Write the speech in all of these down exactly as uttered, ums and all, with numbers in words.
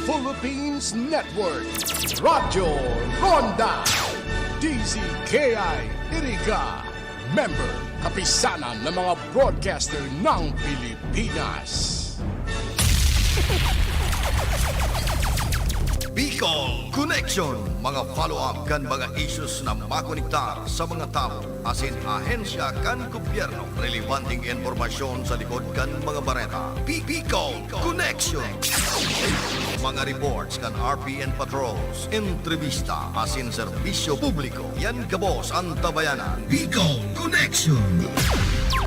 Philippines Network, Radyo Ronda, D Z K I Iriga, member, kapisanan ng mga broadcaster ng Pilipinas. Bicol Connection, mga follow-up kan mga issues na makonektar sa mga tawo asin ahensya kan gobyerno. Relebanteng impormasyon sa likod kan mga bareta. Bicol Connection. Mga reports kan R P N patrols, entrevista asin serbisyo publiko. Yan gabos an tabayanan. Bicol Connection.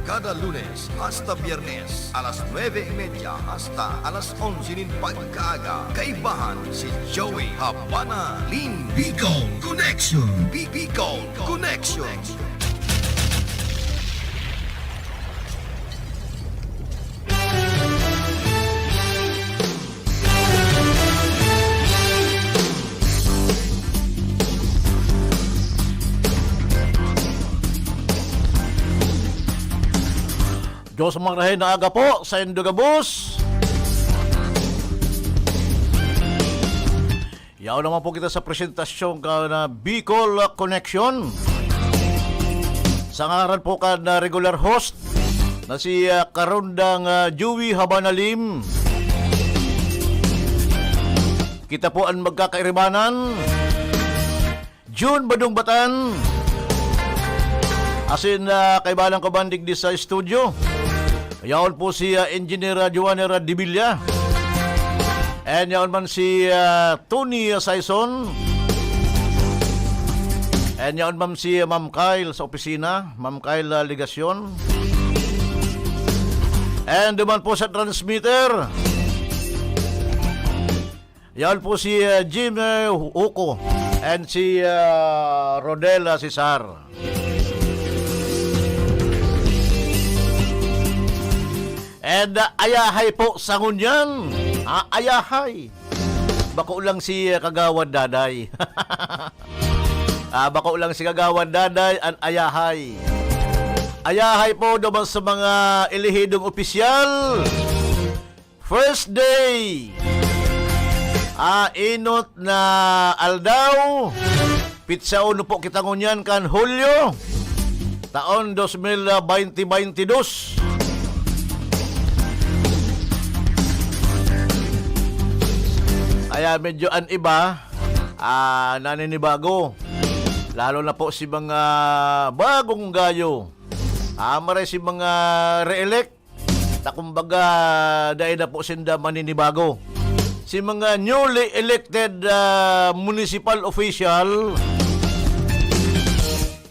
Kada Lunes hasta Biyernes, alas nuebe y media hasta alas onse nin pagkaaga. Kaibahan si Joey Habana Lim. Bicol Connection. Bi- Bicol Connection. Diyos marahay na aga po sa indo gabos. Yaon naman po kita sa presentasyon kan, ah, Bicol Connection. Sa ngaran po kan, ah, regular host na si, ah, Karondang, ah, Joey Habanalim. Kita po an magkakairibanan. June Badong Batan. Asin, ah, kaibahan ko bandig di sa studio. Yaon po si, ah, Engineer, ah, Joanner, ah, Dibilla. And yaon man si, ah, Tony, ah, Saison. And yaon man si, ah, Ma'am Kyle sa opisina. Ma'am Kyle, ah, Legacion. And duman po sa transmitter. Yaon po si, ah, Jim, eh, Huco and si, ah, Rodel, ah, Cesar. And, ah, ayahay po sa ngunyan. Ah, ayahay. Bako lang si, ah, Kagawad Daday. Ah, bako lang si Kagawad Daday, an ayahay. Ayahay po duman sa mga elehidong opisyal. First day. Ah, inot na aldaw. Pitsa uno po kita ngunyan kan Hulyo, taon dos mil baynte baynte dos. Kaya medyo an iba, ah, naninibago. Lalo na po si mga bagong gayo. Ah, maray si mga re-elect. Ta kumbaga, dai na po sinda maninibago. Si mga newly elected, ah, municipal official,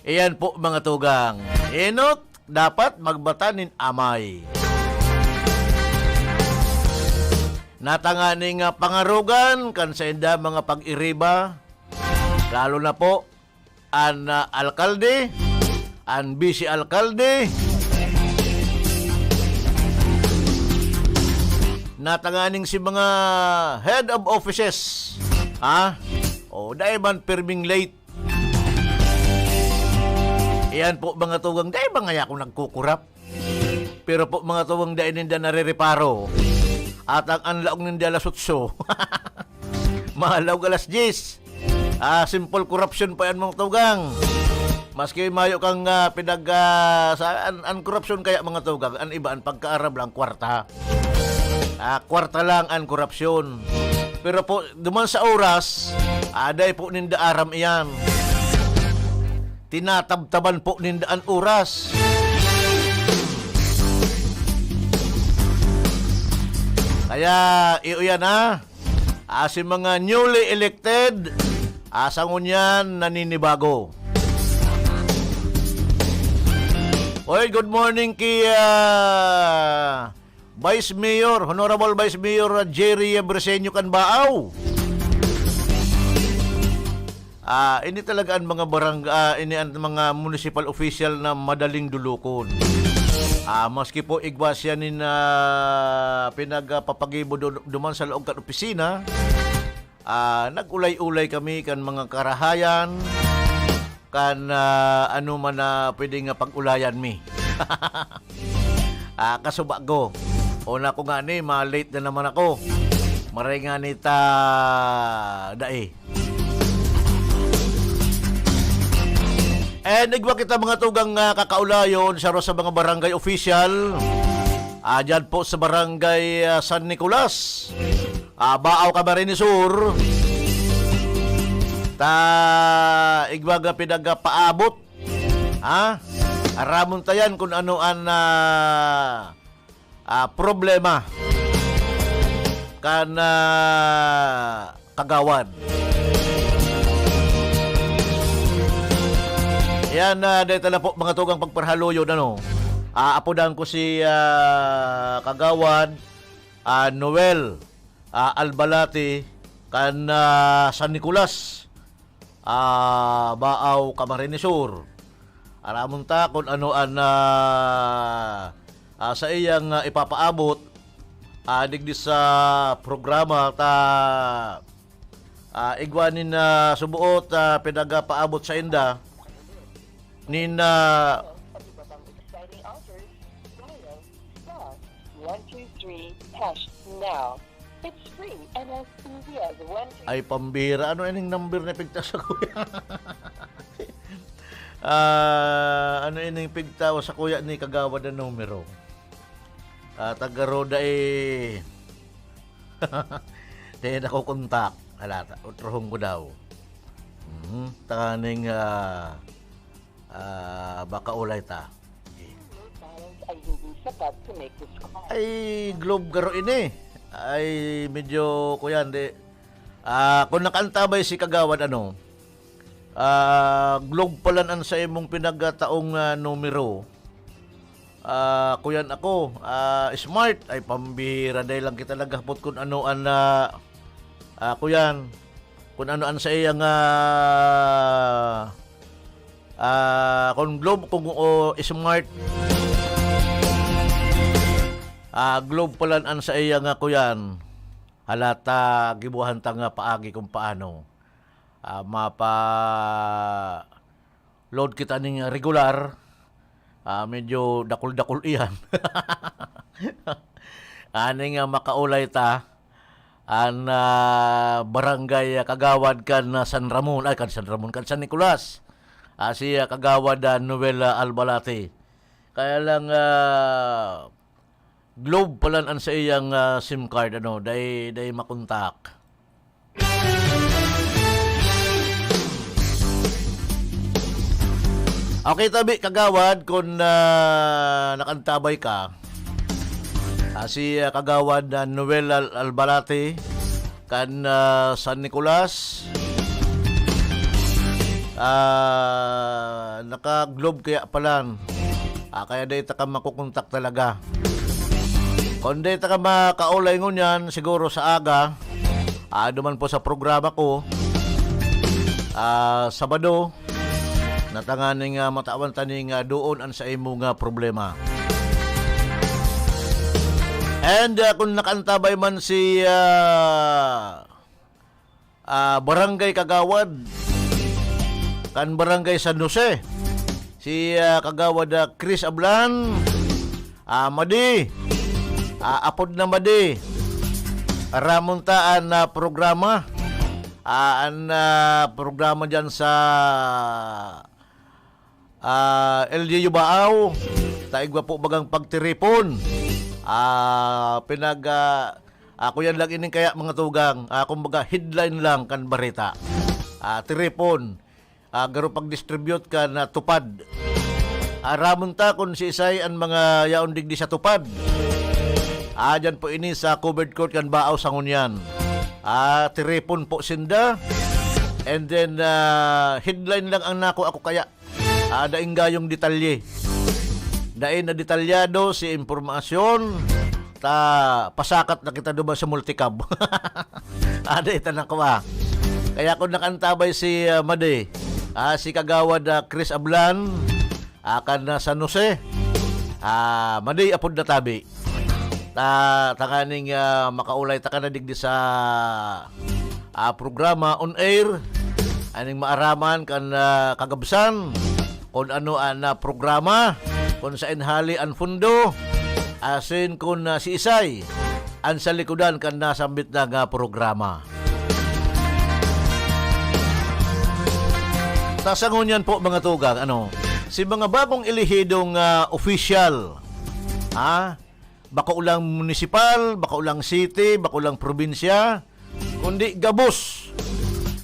iyan po, mga tugang. Enot, dapat magbata nin amay. Natanganing, ah, pangarogan kan sainda mga pag-iriba, lalo na po an, ah, alkalde, an bise-alkalde, natanganing si mga head of offices, ha? O, dai man pirming late. Iyan po, mga tugang, dai ba ngaya ako nagkukurap? Pero po, mga tugang, dai ninda narereparo. At ang anlaog ninda alas otso. Mahalaw alas diyes. Ah, simple corruption pa yan, mga tugang. Maski mayo kang, ah, pinag, ah, sa, an, an korupsyon kaya, mga tugang, an iba, an pagkaaram lang, kwarta. Ah, kwarta lang an korupsyon. Pero po, duman sa oras, aday po ninda aram iyan. Tinatabtaban po ninda an oras. Kaya, iyo yan, ha? Ah, si mga newly elected, ah, sa ngunyan, naninibago. Oy, good morning kay, ah, Vice Mayor, Honorable Vice Mayor, ah, Jerry Briseño Canbao. Ah, ini talaga ang mga barang-, ah, ini ang mga municipal official na madaling dulokon. Ah, maski po igwa siya nin, ah, pinagpapagibo du-, duman sa laog kan opisina, ah, nag-ulay-ulay kami kan mga karahayan, kan, ah, ano man na pwede nga pag-ulayan mi. Ah, kasuba ko. Una ko nga ni, ma-late na naman ako. Maray nga nita dai. And igwa kita mga tugang, ah, kakaulayon, siya ro sa mga barangay official. Ah, dyan po sa barangay, ah, San Nicolas. Ah, Baaw, Camarines Sur. Ta igwa nga pinagapaabot. Ha? Aramon ta yan kung ano an, ah, ah, problema kan, ah, kagawad. Yan, ah, dahil na po, mga tugang pagparhaluyon, ano? Ah, apodan ko si, ah, Kagawad, ah, Noel, ah, Albalate, kan, ah, San Nicolas, ah, Baaw, Camarines Sur. Aramon ta kung ano an, ah, ah, saiyang, ah, ipapaabot, ah, digdi sa programa ta, ah, igwa nin, ah, subuot, ah, pinagapaabot sainda nin, ah, One two three hash now. It's free and as easy as one two Ay, pambira. Ano ining number na pigta sa kuya? Ah, ano ining pigta sa kuya ni Kagawad na numero? Ah, taga Roda eh. Di na ko kontak. Alata, utrohon ko daw. Mhm. Tanganing, ah, ah, baka ulay ta. Ay, hindi sapat to make this call. Ay, Globe garo ini. Ay, medyo, kuyan, di. Ah, kung nakaantabay si Kagawad, ano, ah, Globe palan an sa imong pinagkataong, ah, numero. Ah, kuyan ako, ah, Smart. Ay, pambira, dahil lang kita naghapot kung ano an, ah, ah, kuyan. Kung ano an sa iyang, ah, ah, kung Globe, kung, o Smart. Ah, Globe palan an sa iyang, ah, kuyan. Halata, gibuhan ta nga paagi kung paano. Ah, mapa-load kita ning regular. Ah, medyo dakul-dakul iyan. Ani nga makaulay ta, an, ah, barangay, ah, kagawad kan, ah, San Ramon, ay, kan San Ramon, kan San Nicolas. Ah, si, ah, Kagawad, ah, Noel, ah, Albalate. Kaya lang, ah, Globe palan an sa iyang, ah, SIM card, ano, dai, dai makontak. Okay, tabi, Kagawad, kung, ah, nakaantabay ka, ah, si, ah, Kagawad, ah, Noel Al-, Albalate, kan, ah, San Nicolas, ah, naka-Globe kaya palan. Ah, kaya dai ta ka makokontak talaga. Kung dai ta ka makaulay ngunyan, siguro sa aga, ah, duman po sa programa ko, ah, Sabado, na tanganing, ah, matawan ta ning, ah, doon an sa imo nga problema. And, ah, kung nakaantabay man si, ah, ah, barangay kagawad kan Barangay San Jose, si, ah, Kagawad, ah, Chris Ablan, ah, Madi, ah, apod na Madi. Aramon ta an, ah, programa, ah, an, ah, programa diyan sa, ah, L G U Baaw, ta igwa po bagang pagtiripon. Ah, pinag, ah, ako yan lang ining kaya, mga tugang. Ah, kumbaga, headline lang kan bareta. Ah, tiripon. Ah, garo pag-distribute kan, ah, TUPAD. Aramon ta kung siisay an mga yaon digdi sa TUPAD. Ah, dyan po ini sa covered court kan Baaw sa ngunyan. Ah, tiripon po sinda. And then, ah, headline lang ang nako ako kaya. Ah, daing gayong detalye. Dai na detalyado si impormasyon. Ta, pasakat na kita duman sa multicab. Ah, dai ta na kuha. Kaya kung nakaantabay si, ah, Madi, ah, si Kagawad, ah, Chris Ablan, ah, kan, ah, San Jose, ah, Madi apod na tabi. Ta, tanganing, ah, makaulay ta ka na digdi sa, ah, programa on air. Aning maaraman kan, ah, kagabsan, kun ano an, ah, programa, kun saen hali an pondo, asin kun, ah, siisay an sa likodan kan nasambit na nga programa. Ta sa ngunyan po, mga tugang, ano, si mga bagong elehidong, ah, opisyal, ha? Bako lang munisipal, bako lang city, bako lang probinsya, kundi gabos.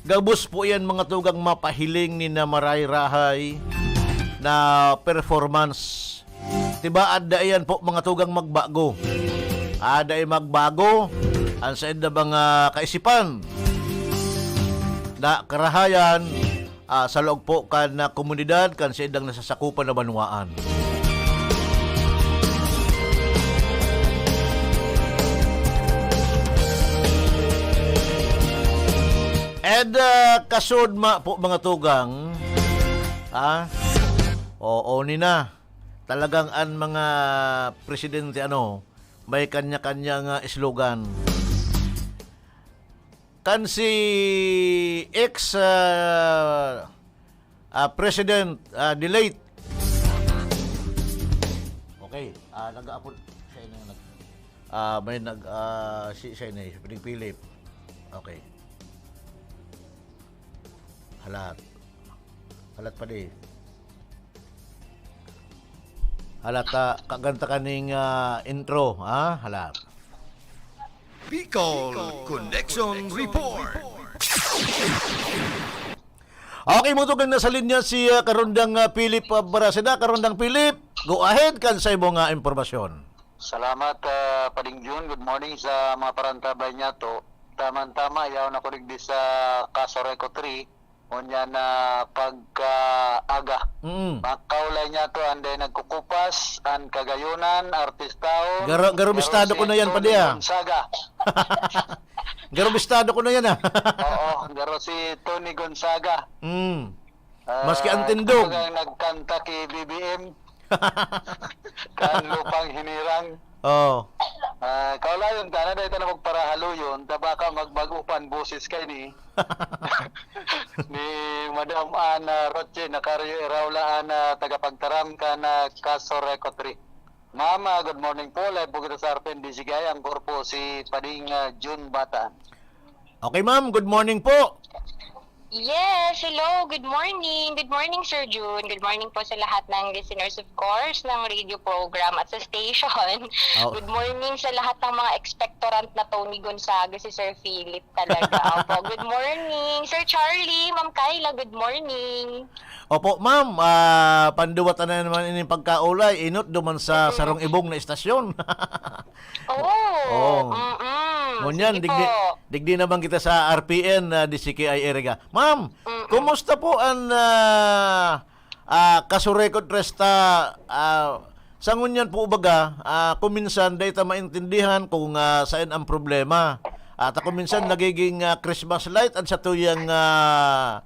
Gabos po yan, mga tugang, mapahiling ni na maray-rahay na performance. Tibaad dai yan po, mga tugang, magbago. Ah, dai magbago an sainda mga kaisipan na karahayan, ah, sa laog po kan, ah, komunidad kan saindang nasasakupan na banwaan. And, ah, kasudma po, mga tugang, ah, oo, ni na. Talagang an mga presidente, ano, may kanya-kanya nga slogan. Kan si ex, ah, ah, President, ah, the late. Okay, ah, nag-aapod siya na nag-, ah, may nag-, ah, si, siya na, si Pring Philip. Okay. Halat. Halat pa di. Halat, ah, kaganta kaning, ah, intro, ha? Halat. Bicol Connection Report. Okay, mga tugang, nasa linya si, ah, Karondang, ah, Philip, ah, Baracena. Karondang Philip, go ahead kan sa imong, ah, impormasyon. Salamat, ah, Pading Jun. Good morning sa mga parantabay niyato. Tama-tama, yaon ako digdi sa Casureco three. Ngunyan na pagkaaga. Mm. Makaulay niyato, anday nagkukupas, an Kagayonan, artistahon. Garo, garo bistado ko na yan, Padi, ah. Gonzaga. Garo bistado ko na yan, ah. Oo, garo si Tony Gonzaga. Mm. Ah, maski ang tindog. Kumbaga, nagkanta ki B B M. Kan lupang hinirang. Oo. Ah, kaulayon ta, na dahil ta na magparahaloyon, ta baka magbago pa an boses kaini ni Madam Ana Roche Nacario Iraula, an, ah, tagapagtaram kan, ah, Casureco three. Ma'am, ah, good morning po. Live po kita sa R P N D C K I. Ang korpo, si Pading, ah, Jun Batan. Okay, ma'am. Good morning po. Yes, hello. Good morning. Good morning, Sir Jun. Good morning po sa lahat ng listeners, of course, ng radio program at sa station. Oh. Good morning sa lahat ng mga expectorant na Tony Gonzaga, si Sir Philip talaga. Opo, good morning. Sir Charlie, Ma'am Kyla, good morning. Opo, ma'am. Ah, panduwat na naman ining pagkaulay. Inot duman sa Mm-mm. sarong ibong na istasyon. Oo. Oo. Mm-mm. Ngunyan, Sige digdi, po. digdi naman kita sa R P N, ah, D C K I area. Ma'am, Mm-mm. kumusta po ang, ah, ah, Casureco three ta, ah, sa ngunyan po baga, ah, kung minsan dai ta maintindihan kung, ah, saan ang problema. At kung minsan nagiging, ah, Christmas light ang satuyang, ah,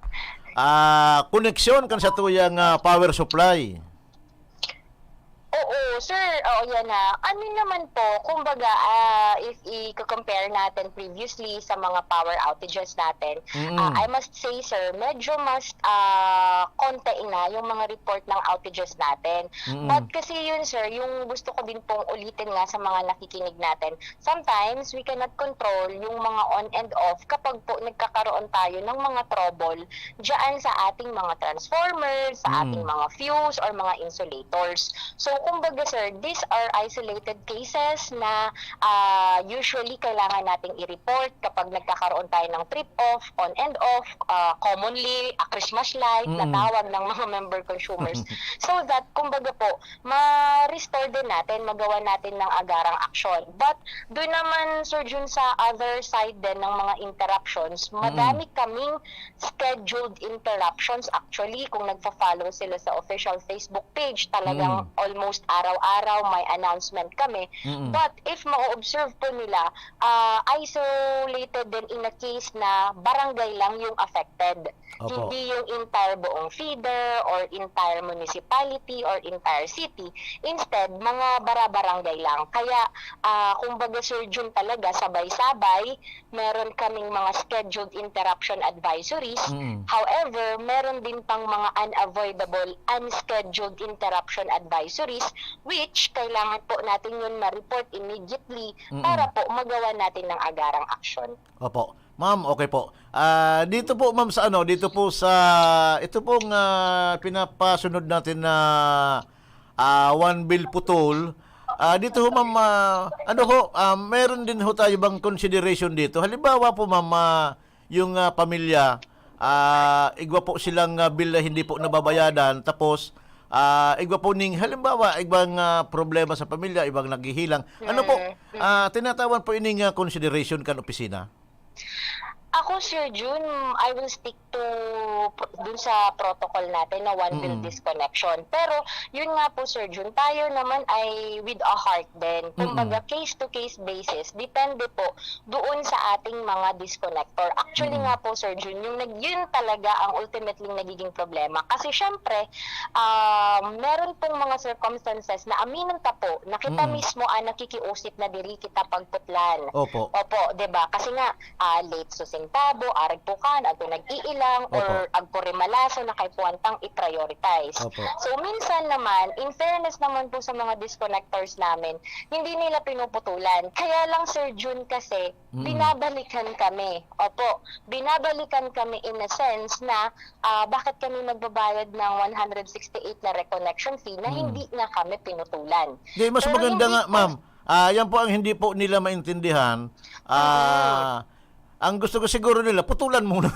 ah, koneksyon kan satuyang, ah, power supply. Oo, sir. Oo, yan na. Ano naman po, kumbaga, ah, if i-compare natin previously sa mga power outages natin, Mm. ah, I must say, sir, medyo mas, ah, konti na yung mga report ng outages natin. Mm. But kasi yun, sir, yung gusto ko din pong ulitin nga sa mga nakikinig natin, sometimes we cannot control yung mga on and off kapag po nagkakaroon tayo ng mga trouble dyan sa ating mga transformers, sa Mm. ating mga fuse or mga insulators. So, kumbaga, sir, these are isolated cases na, ah, usually kailangan nating i-report kapag nagkakaroon tayo ng trip off, on and off, ah, commonly, a Christmas light na Mm. tawag ng mga member consumers. So that, kumbaga po, ma-restore din natin, magawa natin ng agarang aksyon. But doon naman, Sir Jun, sa other side din ng mga interruptions, Mm. madami kaming scheduled interruptions. Actually, kung nagfa-follow sila sa official Facebook page, talagang Mm. almost araw-araw may announcement kami. Mm. But if ma-observe po nila, ah, isolated din in a case na barangay lang yung affected. Opo. Hindi yung entire buong feeder or entire municipality or entire city. Instead, mga barabarangay lang. Kaya, ah, kumbaga, Sir Jun, talaga, sabay-sabay, meron kaming mga scheduled interruption advisories. Mm. However, meron din pang mga unavoidable, unscheduled interruption advisories, which kailangan po natin yun ma-report immediately Mm. para po magawa natin ng agarang aksyon. Opo. Ma'am, okay po. Ah, dito po, ma'am, sa ano, dito po sa, ito pong, ah, pinapasunod natin na, ah, one bill putol. Ah, dito ho, ma'am, ah, ano ho, ah, meron din ho tayo bang consideration dito? Halimbawa po, ma'am, ah, yung, ah, pamilya, ah, igwa po silang, ah, bill na hindi po nababayadan, tapos, ah, igwa po ning, halimbawa, ibang, ah, problema sa pamilya, ibang naghihilang. Ano po, Mm, mm. ah, tinatawan po ining, ah, consideration kan opisina? Ako, Sir Jun, I will stick to pro-, dun sa protocol natin na one bill Mm. disconnection. Pero, yun nga po, Sir Jun, tayo naman ay with a heart din. Mm. Kumbaga, case-to-case basis, depende po doon sa ating mga disconnector. Actually Mm. nga po, Sir Jun, yung nag-, yun talaga ang ultimately nagiging problema. Kasi, syempre, ah, meron pong mga circumstances na aminin ta po na kita Mm. mismo ang nakikiusip na diri kita pagputlan. Opo. Opo, 'di ba? Kasi nga, ah, late susintabo, arog pukan, agto nag-iilang, Opo. or agto rimalaso na kaipuhan tang i-prioritize. Opo. So, minsan naman, in fairness naman po sa mga disconnectors namin, hindi nila pinuputulan. Kaya lang, Sir Jun, kasi, Mm. binabalikan kami. Opo, binabalikan kami in a sense na, ah, bakit kami magbabayad ng one hundred sixty-eight na reconnection fee na Mm. hindi nga kami pinutulan? Di, mas Pero maganda hindi nga, po ma'am. Ah, yan po ang hindi po nila maintindihan. Ah, Mm. ang gusto ko siguro nila, putulan muna.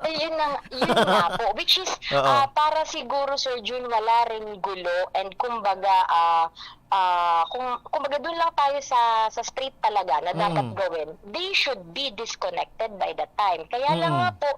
Eh, yun na nga, yun nga po. Which is, Oo. ah, para siguro, Sir Jun, wala ring gulo and kumbaga, ah, ah, kung, kumbaga, dun lang tayo sa, sa straight talaga na dapat Mm. gawin. They should be disconnected by that time. Kaya lang Mm. nga po,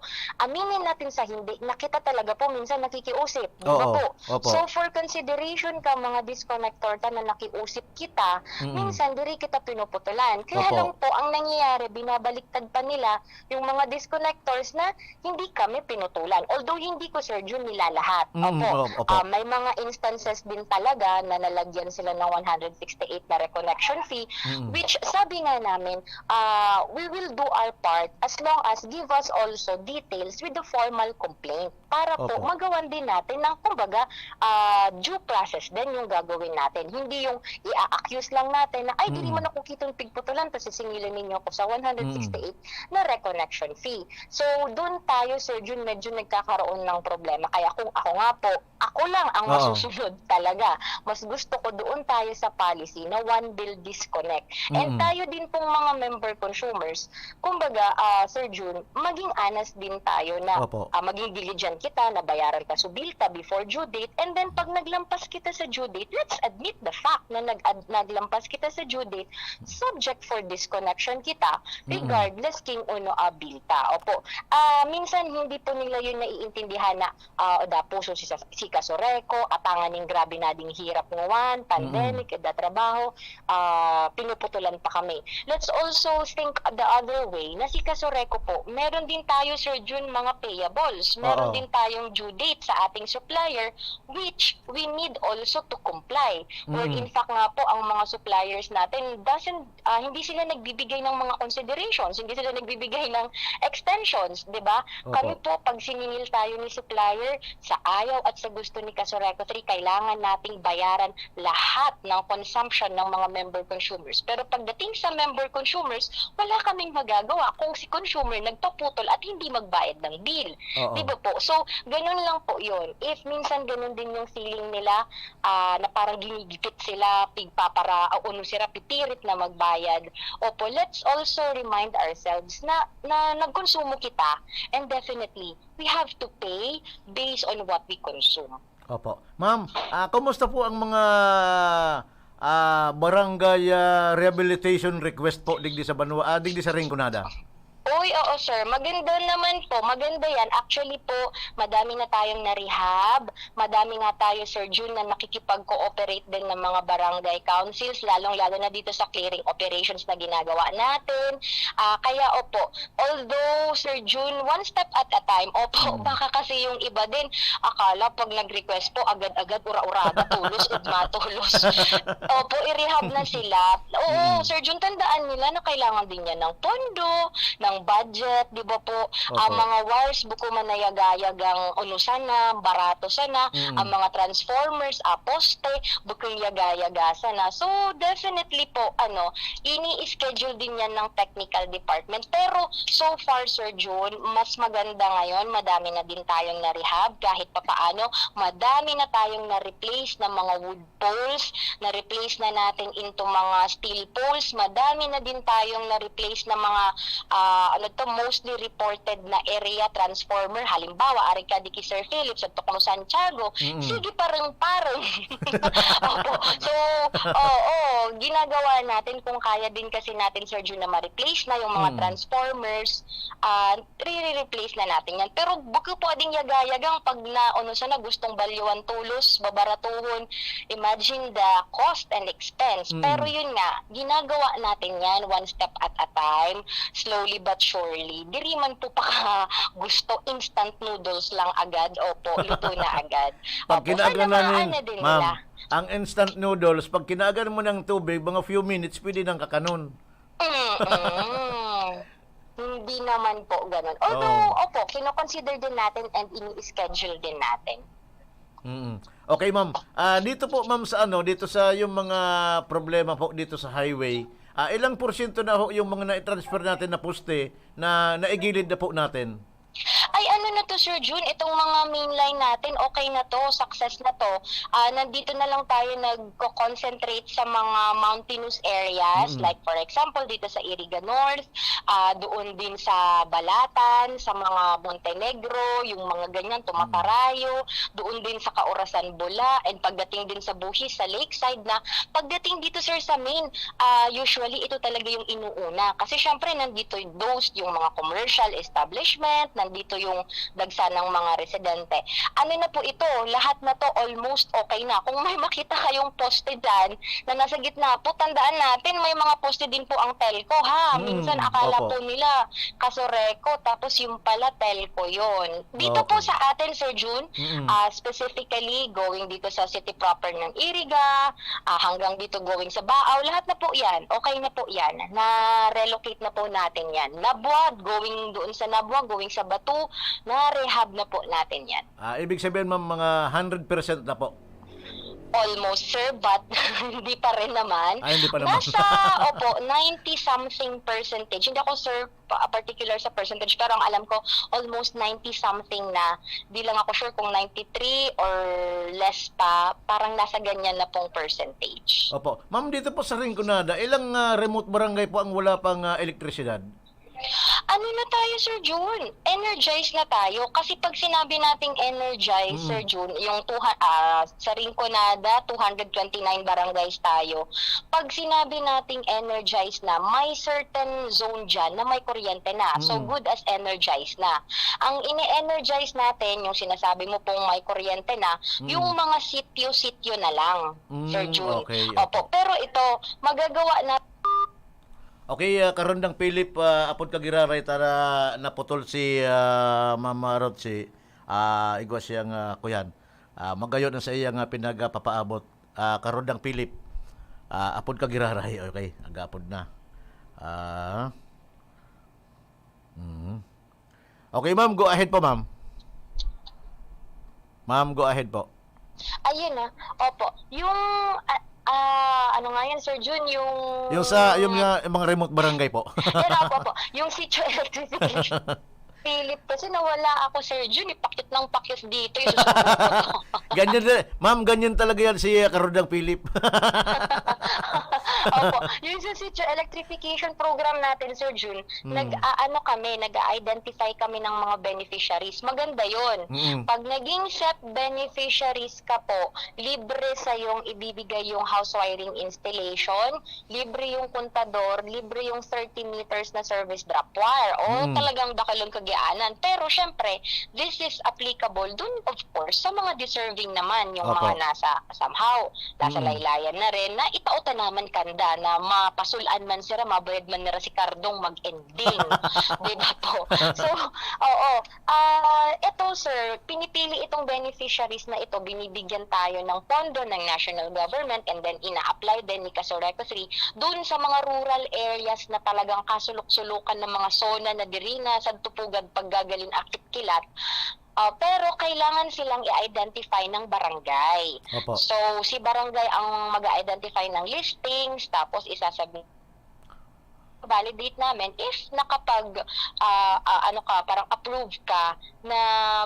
aminin natin sa hindi, na kita talaga po minsan nakikiusip, di ba Oo. po? Opo. So, for consideration ka, mga disconnector ta na nakiusip kita, Mm. minsan diri kita pinuputulan. Kaya Opo. lang po, ang nangyayari, binabaliktad pa nila yung mga disconnectors na hindi kami pinutulan. Although hindi ko, Sir Jun, nilalahat. Mm, Opo, o-, opo. ah, may mga instances din talaga na nalagyan sila ng one hundred sixty-eight na reconnection fee, Mm. which sabi nga namin, ah, we will do our part as long as give us also details with the formal complaint para po Opo. magawan din natin ng, kumbaga, ah, due process din yung gagawin natin. Hindi yung i-a-accuse lang natin na, "Ay, diri Mm. man ako kitong pigputulan, tas sisingilan ninyo ako sa one hundred sixty-eight Mm. na reconnection fee." So, dun tayo, Sir Jun, medyo nagkakaroon ng problema. Kaya kung ako nga po, ako lang ang Oo. masusunod talaga. Mas gusto ko doon tayo sa policy na one bill disconnect. And Mm. tayo din pong mga member consumers, kumbaga, ah, Sir Jun, maging honest din tayo na, Opo. ah, maging diligent kita, na bayaran ta su bill ta before due date, and then pag naglampas kita sa due date, let's admit the fact na nag-ad-, naglampas kita sa due date, subject for disconnection kita, Mm. regardless king ano a bill ta. Opo. Ah, minsan hindi po nila yun naiintindihan na, ah, oda puso si, si Kasoreco, atangan ning grabe na ding hirap ngawan, Mm. pandemic, eda trabaho, ah, pinuputulan pa kami. Let's also think the other way, na si Kasoreco po, meron din tayo, Sir Jun, mga payables. Meron Oo. din tayong due date sa ating supplier, which we need also to comply. Where Mm. in fact nga po, ang mga suppliers natin doesn't, ah, hindi sila nagbibigay ng mga considerations, hindi sila nagbibigay ng extensions, di ba? Opo. Kami po, pag siningil tayo ni supplier, sa ayaw at sa gusto ni Kasoreco three, kailangan nating bayaran lahat ng consumption ng mga member consumers. Pero pagdating sa member consumers, wala kaming magagawa kung si consumer nagpaputol at hindi magbayad ng bill. Oo. Di ba po? So, ganun lang po yun. If minsan ganun din yung feeling nila, ah, na parang ginigipit sila, pigpapara-, o ano sila, pipirit na magbayad. Opo, let's also remind ourselves na, na nagkonsumo kita, and definitely, we have to pay based on what we consume. Opo. Ma'am, ah, kumusta po ang mga, ah, barangay, ah, rehabilitation request po digdi sa banwa, ah, digdi sa Rinconada? Uy, oo, sir. Maganda naman po. Maganda yan. Actually po, madami na tayong na-rehab. Madami nga tayo, Sir Jun, na nakikipag-cooperate din ng mga barangay councils, lalong-lalo na dito sa clearing operations na ginagawa natin. Ah, kaya opo, although, Sir Jun, one step at a time, opo, Mm. baka kasi yung iba din, akala pag nag-request po, agad-agad, ura-urada, tulos, ugma, tulos. Opo, i-rehab na sila. Oo, Mm. Sir Jun, tandaan nila na kailangan din yan ng pondo, ng gadget, di ba po? Ang Opo. mga wires, bako man na yagayag ang ano sana, barato sana, Mm. ang mga transformers, ah, poste, bakong yagayag sana. So, definitely po, ano, ini-schedule din yan ng technical department. Pero, so far, Sir Jun, mas maganda ngayon, madami na din tayong na-rehab, kahit papaano, madami na tayong na-replace ng mga wood poles, na-replace na natin into mga steel poles, madami na din tayong na-replace na mga, ah, ano to, mostly reported na area transformer. Halimbawa, ari ka di ki Sir Philip, sa Tocno Santiago, Mm. sige, parang, parang. Opo. So, oo, ginagawa natin kung kaya din kasi natin, Sir Jun, na ma-replace na yung mga Mm. transformers, ah, re-replace na natin yan. Pero bako pwedeng yagayagang pag na, ano sana, gustong balyuan tolos, babaratuhon. Imagine the cost and expense. Mm. Pero yun nga, ginagawa natin yan one step at a time, slowly but surely. Diri man po paka gusto instant noodles lang agad. Opo, luto na agad. Pag Opo, kinaaga sana na nin, maana din ma'am, nila. ang instant noodles, pag kinaagan mo ng tubig, mga few minutes, pwede nang kakanon. Mm-mm. Hindi naman po ganun. Although, Oo. opo, kino-consider din natin and ini-schedule din natin. Mm. Okay, ma'am. Ah, dito po, ma'am, sa ano, dito sa yung mga problema po dito sa highway, ah, ilang porsyento na ho yung mga na-transfer natin na poste na naigilid na po natin? Ay, ano na to, Sir Jun, itong mga main line natin, okay na to, success na to. Ah, nandito na lang tayo nagko-concentrate sa mga mountainous areas, Mm. like for example, dito sa Iriga North, ah, doon din sa Balatan, sa mga Montenegro, yung mga ganyan, Mm. Tumatarayo, doon din sa Kaurasan, Bula, and pagdating din sa Buhis, sa Lakeside na. Pagdating dito, sir, sa main, ah, usually ito talaga yung inuuna. Kasi syempre, nandito those, yung mga commercial establishment, nandito yung dagsa ng mga residente. Ano na po ito, lahat na to almost okay na. Kung may makita kayong poste dyan na nasa gitna po, tandaan natin, may mga poste din po ang telco, ha? Mm, Minsan akala opo. po nila Kasoreco, tapos yung pala telco yon. Dito po Opo. sa atin, Sir Jun, Mm. ah, specifically going dito sa city proper ng Iriga, ah, hanggang dito going sa Baao, lahat na po yan, okay na po yan. Na-relocate na po natin yan. Nabua, going doon sa Nabua, going sa Batu, na-rehab na po natin yan. Ah, ibig sabihin, ma'am, mga hundred percent na po? Almost, sir, but hindi pa rin naman. Ah, hindi pa naman. Nasa, opo, ninety something percentage. Hindi ako, sir, pa-, particular sa percentage, pero ang alam ko, almost ninety something na. Di lang ako sure kung ninety-three or less pa. Parang nasa ganyan na pong percentage. Opo. Ma'am, dito po sa Rinconada, ilang, ah, remote barangay po ang wala pang, ah, elektrisidad? Ano na tayo, Sir Jun? Energized na tayo. Kasi pag sinabi nating energized, Mm. Sir Jun, yung two hu-, ah, sa Rinconada, two hundred twenty-nine barangays tayo. Pag sinabi nating energized na, may certain zone dyan na may kuryente na. So, Mm. good as energized na. Ang ini-energize natin, yung sinasabi mo pong may kuryente na, Mm. yung mga sityo-sityo na lang, Sir Mm, Jun. okay, Opo. okay. Pero ito, magagawa na Okay, ah, Karondang Philip, ah, apod ka giraray, ta na naputol si, ah, Ma'am Rosie, ah, igwa siyang, ah, kuyan. Ah, magayo na sa iya nga pinagapapaabot. Ah, Karondang Philip, ah, apod ka giraray, okay, aga-apod na. Ah, mhm. Okay, ma'am, go ahead po, ma'am. Ma'am, go ahead po. Ayun na. Opo. Yung, ah, ah, ano nga yan, Sir Jun? Yung Yung sa, yung, ah, yung mga remote barangay po. Yan, opo, opo. Yung Sitio Electrification. Philip, kasi nawala ako, Sir Jun. Ipakyut ng pakyut dito. Yung susunod ko. Ganyan na. Ma'am, ganyan talaga yan si, ah, Karondang Philip. Opo. Yung sa Sitio Electrification Program natin, Sir Jun, Mm. nag-aano kami, nag-a-identify kami ng mga beneficiaries. Maganda yon. Mm. Pag naging SEP beneficiaries ka po, libre sa yung ibibigay yung house wiring installation, libre yung kontador, libre yung thirty meters na service drop wire. O, Mm. talagang dakal ang kagianan. Pero, syempre, this is applicable dun, of course, sa mga deserving naman, yung Opo. mga nasa somehow, nasa Mm. laylayan na rin, na itao ta naman ka da na mapasulan man sira, mabayad man nira si Cardong mag-ending. Di ba po? So, oo. Ah, eto, sir, pinipili itong beneficiaries na ito, binibigyan tayo ng pondo ng national government and then ina-apply din ni Casureco three dun sa mga rural areas na talagang kasulok-sulukan ng mga zona na diri na sa tupugad paggagalin akit kilat. Ah, pero kailangan silang i-identify ng barangay. Opo. So, si barangay ang mag-identify ng listings, tapos isasabi, validate namin if nakapag, ah, ah, ano ka, parang approve ka na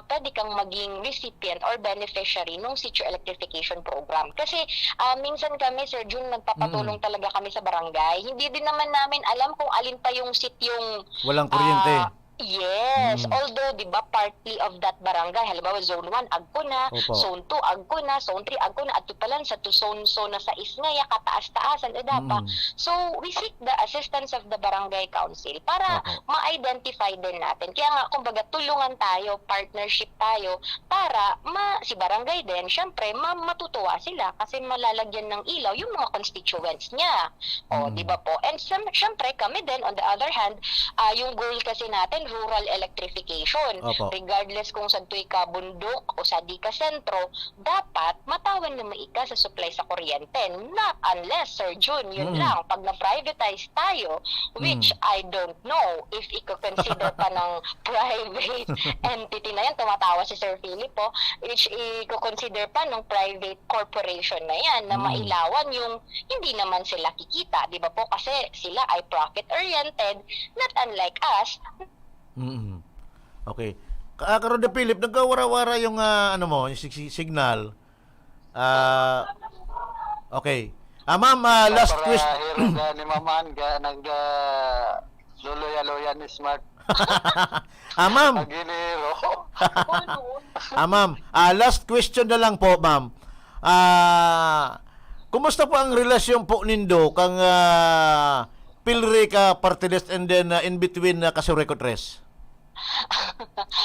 pwede kang maging recipient or beneficiary nung sitio electrification program. Kasi, ah, minsan kami, Sir Jun, nagpapatulong Mm. talaga kami sa barangay. Hindi din naman namin alam kung alin pa yung sityong, Walang kuryente. ah, yes. Mm. Although, di ba, partly of that barangay, halimbawa, zone one, agko na, Opo. zone two, agko na, zone three, agko na, at pa lang sa to zone, zone na sais ngaya, kataas-taasan, eh, dapat. Mm. So, we seek the assistance of the barangay council para Opo. ma-identify din natin. Kaya nga, kumbaga, tulungan tayo, partnership tayo, para ma-, si barangay din, syempre, ma-, matutuwa sila kasi malalagyan ng ilaw yung mga constituents niya. O, Mm. di ba po? And syem-, syempre, kami din, on the other hand, ah, yung goal kasi natin, rural electrification. Opo. Regardless kung sa tuwi ka bundok o sa di ka sentro, dapat matawan na maika sa supply sa kuryente. Not unless, Sir Jun, yun Mm. lang, pag na-privatize tayo, which Mm. I don't know if i-consider pa ng private entity na yan, tumatawa si Sir Philip po, which i-consider pa ng private corporation na yan na Mm. mailawan yung hindi naman sila kikita, di ba po? Kasi sila ay profit-oriented, not unlike us. Mm. Okay. Ka-, ah, Karon de Philip, nagkawara-wara yung, ah, ano mo, yung sig-, sig-, signal. Ah, okay. Ah, ma'am, ah, last Para question. Hero ka ni Ma'am Ann, ga-, nag, ah, luluya-luya ni Smart. Ah, ma'am. Aguilero. Ah, ma'am, ah, last question na lang po, ma'am. Ah, kumusta po ang relasyon po nindo kang, ah, Pilre ka party list and then, ah, in between na Casureco Tres?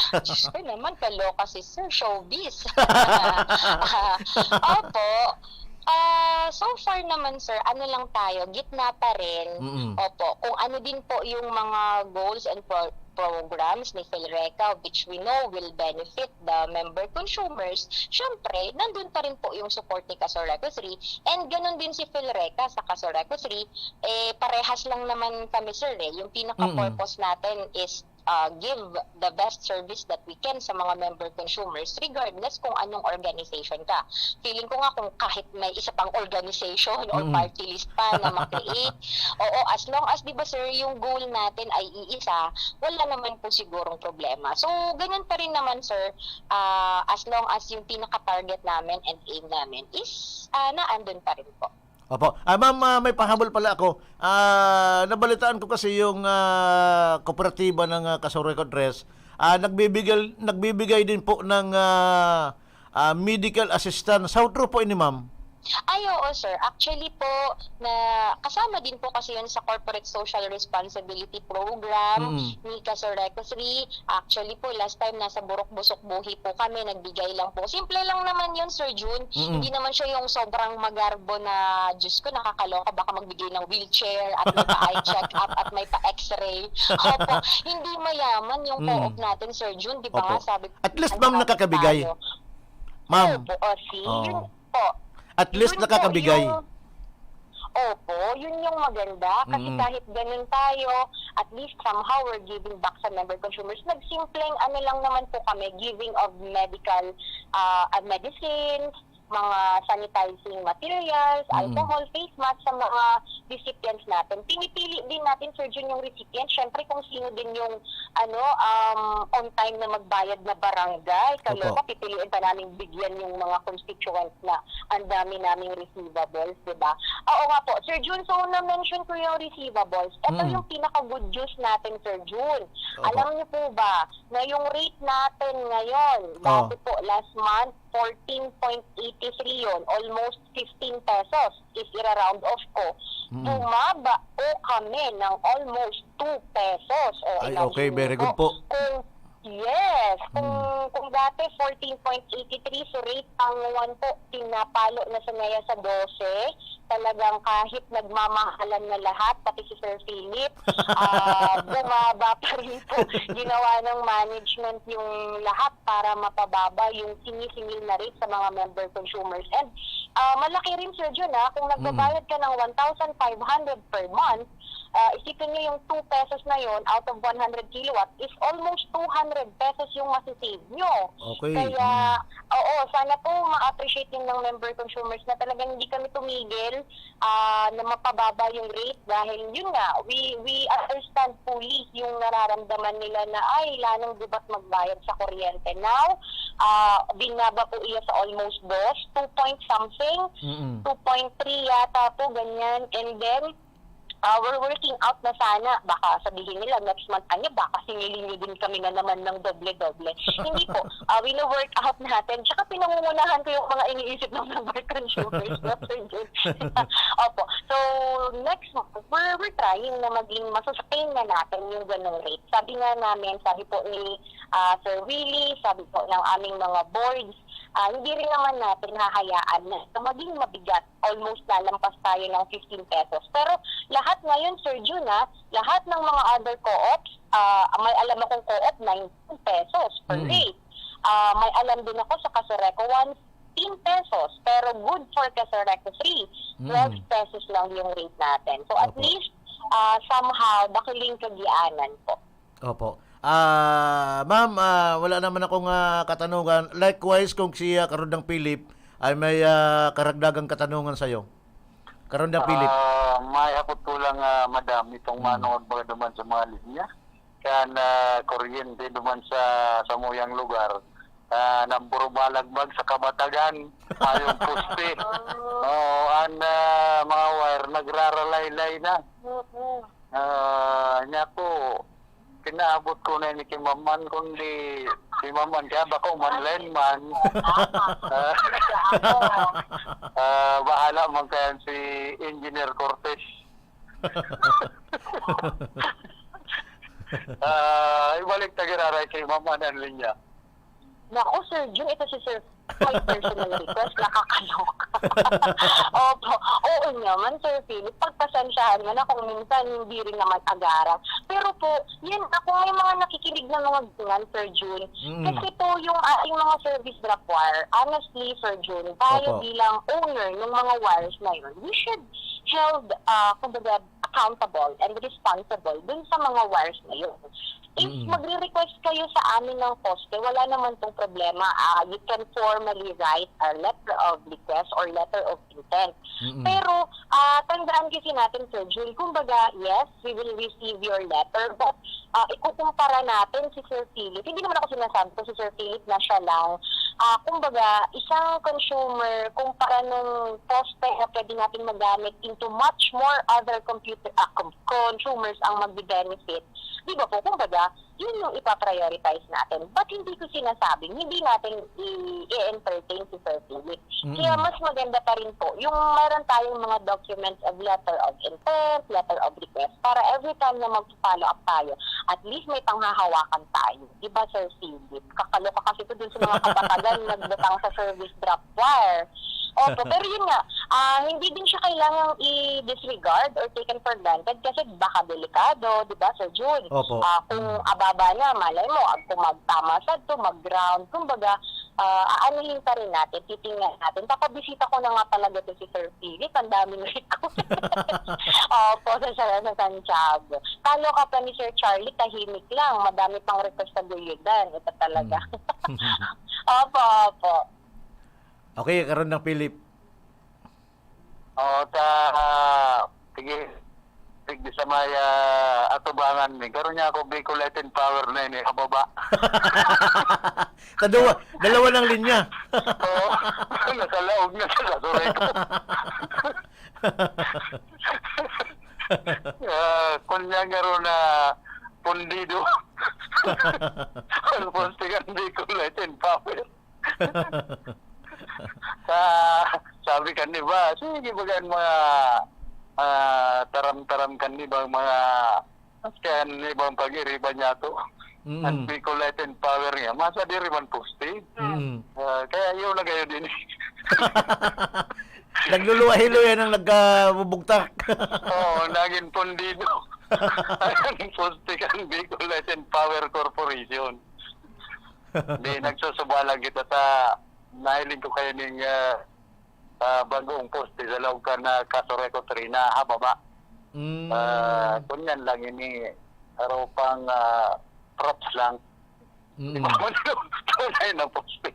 Diyos ko naman, kaloka si Sir, showbiz. Ah, opo. Ah, so far naman, sir, ano lang tayo, gitna pa rin. Mm. Opo, kung ano din po yung mga goals and pro-, programs ni Philreca, which we know will benefit the member consumers, syempre, nandun pa rin po yung support ni Casureco three. And ganun din si Philreca sa Casureco three. Eh, parehas lang naman kami, sir, eh. Yung pinaka-purpose Mm. natin is, uh, give the best service that we can sa mga member consumers, regardless kung anong organization ka. Feeling ko nga kung kahit may isa pang organization or Mm. party list pa na ma-create, oo, as long as, di ba, sir, yung goal natin ay iisa, wala naman po sigurong problema. So, ganun pa rin naman, sir, ah, as long as yung pinaka-target namin and aim namin is, ah, naandun pa rin po. Opo. Ah, ma'am, ah, may pahabol pala ako. Ah, nabalitaan ko kasi yung, ah, kooperatiba ng, ah, Casureco Tres, ah, nagbibigay, nagbibigay din po ng, ah, ah, medical assistance. How true po ini, ma'am? Ay, oo, sir. Actually po, na kasama din po kasi yun sa Corporate Social Responsibility Program Mm. ni Casureco three. Actually po, last time nasa Burok Busok Buhi po kami, nagbigay lang po. Simple lang naman yun, Sir Jun. Mm-mm. Hindi naman siya yung sobrang magarbo na, "Diyos ko, nakakaloka, baka magbigay ng wheelchair at may pa-eye check-up at may pa-x-ray." Opo, hindi mayaman yung Mm. co-op natin, Sir Jun. Di ba Opo. nga, sabi ko, At least, ang ma'am, kapit nakakabigay. tayo. Ma'am. Opo, o, see, Oo. yun po. At least Yun po nakakabigay. yung Opo, yun yung maganda. Kasi Mm. kahit ganun tayo, at least somehow we're giving back sa member consumers. Nagsimpleng ano lang naman po kami, giving of medical, ah, ah, medicines, mga sanitizing materials, Mm. alcohol, face mask sa mga recipients natin. Pinipili din natin, Sir Jun, yung recipient. Siyempre, kung sino din yung, ano, um, on time na magbayad na barangay. Kaloka, Opo. pipiliin pa namin bigyan yung mga constituents na ang dami naming receivables, di ba? Oo nga po. Sir Jun, so na-mention ko yung receivables. Ito Mm. yung pinaka-good news natin, Sir Jun. Opo. Alam niyo po ba na yung rate natin ngayon, Oh. dati po, last month, fourteen point eight three yun, almost fifteen pesos if ira-round off ko. Mm. Bumaba po kami ng almost two pesos. O, Ay, okay, imagine very niyo good po. po. Kung, yes, kung, Mm. kung Dati fourteen point eight three, so rate ang one po, pinapalo na sa ngaya sa dose. Talagang kahit nagmamahalan na lahat, pati si Sir Philip, ah, bumaba pa rin po. Ginawa ng management yung lahat para mapababa yung sinisingil na rate sa mga member consumers. And ah, malaki rin, Sir Jun, ah, kung nagbabayad ka ng one thousand five hundred per month, ah, isipin nyo yung two pesos na yon out of one hundred kilowatt is almost two hundred pesos yung masisave nyo. Okay. Kaya, oo, sana po ma-appreciate yun ng member consumers na talagang hindi kami tumigil ah, na mapababa yung rate dahil yun nga, we we understand fully yung nararamdaman nila na ay lanong gubat magbayad sa kuryente. Now, ah, binaba po iya sa almost dos, two point something, Mm-mm. two point three yata po, ganyan. And then, ah, we're working out na sana, baka sabihin nila next month, ano, baka singilin nyo din kami na naman ng doble-doble. Hindi po, ah, wino-work out natin. Tsaka pinangungunahan ko yung mga iniisip ng mga consumers, no, Sir Jun? Opo. So, next month, we're, we're trying na maging masustain na natin yung ganong rate. Sabi nga namin, sabi po ni ah, Sir Willie, sabi po ng aming mga boards, ah, hindi rin naman natin hahayaan na maging mabigat. Almost nalampas tayo ng fifteen pesos. Pero lahat ngayon, Sir Jun, ah, lahat ng mga other co-ops, ah, may alam akong co-op, nineteen pesos per Mm. rate. Ah, may alam din ako sa Casureco, one fifteen pesos. Pero good for Casureco three, Mm. twelve pesos lang yung rate natin. So at Opo. least, ah, somehow, bakiling kagianan po. Opo. Ah, ma'am, ah, wala naman akong ah, katanungan. Likewise, kung si ah, Karudang Philip ay may ah, karagdagang katanungan sa'yo. Karudang Philip. Ah, may hapot ko lang, ah, madam, itong Hmm. manood ba duman sa mga linya? Kaya na kuryente duman sa samuyang lugar, ah, namburubalagbag sa kabatagan, ayong poste. Oo, ang ah, mga wire nagraralaylay na. Ah, niya ko, pinaabot ko na ni kay Maman, kundi si Maman kaya bako man lineman. Ah, ah, bahala man kaya si Engineer Cortez. Ah, ibalik ta giraray kay Maman ang linya. Naku, Sir Jun, ito si Sir, my personal request, nakakaloka. Opo. Oo naman, Sir Philip, pagpasensyahan mo na kung minsan hindi rin naman agaran. Pero po, yun, kung may mga nakikinig na mga ganyan, Sir Jun, Mm. kasi po yung ating mga service drop wire, honestly, Sir Jun, tayo Opo. bilang owner ng mga wires na yun, we should held, ah, kumbaga, accountable and responsible dun sa mga wires na yun. If Mm. magre-request kayo sa amin ng poste, wala naman pong problema. Ah, you can formally write a letter of request or letter of intent. Mm-mm. Pero, ah, tandaan kasi natin, Sir Jun, kumbaga, yes, we will receive your letter, but ah, ikukumpara natin si Sir Philip. Hindi naman ako sinasabi ko si Sir Philip na siya lang. Ah, kumbaga, isang consumer, kumpara nung poste na pwede natin magamit into much more other computer, ah, com- consumers ang magbe-benefit. Di ba po? Kumbaga, yun yung ipaprioritize natin. But hindi ko sinasabing hindi natin i-entertain si Sir Philip. Mm-mm. Kaya mas maganda pa rin po yung meron tayong mga documents of letter of intent, letter of request, para every time na mag-follow up tayo, at least may panghahawakan tayo. Di ba, Sir Philip? Kakaloka kasi ko dun sa mga kabatagan nagbutang sa service drop wire. Opo, pero yun nga, ah, hindi din siya kailangang i-disregard or taken for granted kasi baka delikado, di ba, Sir Jun? Opo. Ah, kung ababa na, malay mo, ag-, kung magtama sa to, mag-ground, kumbaga, ah, aanuhin pa rin natin, titingnan natin. Papabisita ko na nga talaga to si Sir Philip, ang daming request. Opo, sa, sa, sa Santiago. Talo ka pa ni Sir Charlie, tahimik lang. Madami pang request sa Guyudan. Ito talaga. Opo, opo. Okay, Karudang Philip. O, ta, sige, sige sa may ah, atubangan mi. Karon niya ako, Bicol Light and Power na ini, kababa. Tadua, dalawa ng linya. Oo, nakalaog na sa kasuray ko. Ah, kunya nga ron na pundido. Ang posting ang Bicol Light and Power. Sa, sabi kan iba, sige, baga ang mga ah, taram-taram kan ibang mga, kan ibang pag-iriba niya to. Mm. Ang Bicol Light and Power niya, masadiri man poste. Mm. Ah, kaya yun na kayo din. Nagluluwa-hiloy yan ang nagkabubugtak. Oo, naging pundido. Ang poste kan Bicol Light and Power Corporation. Di, nagsusubalan kita sa nahiling ko kayo ning, ah, ah, bagong poste sa laog kan, ah, Casureco three na hababa. Mm. Ah, kunyan lang ini, aropang, ah, props lang. Mm. Di ba man, tunay na poste.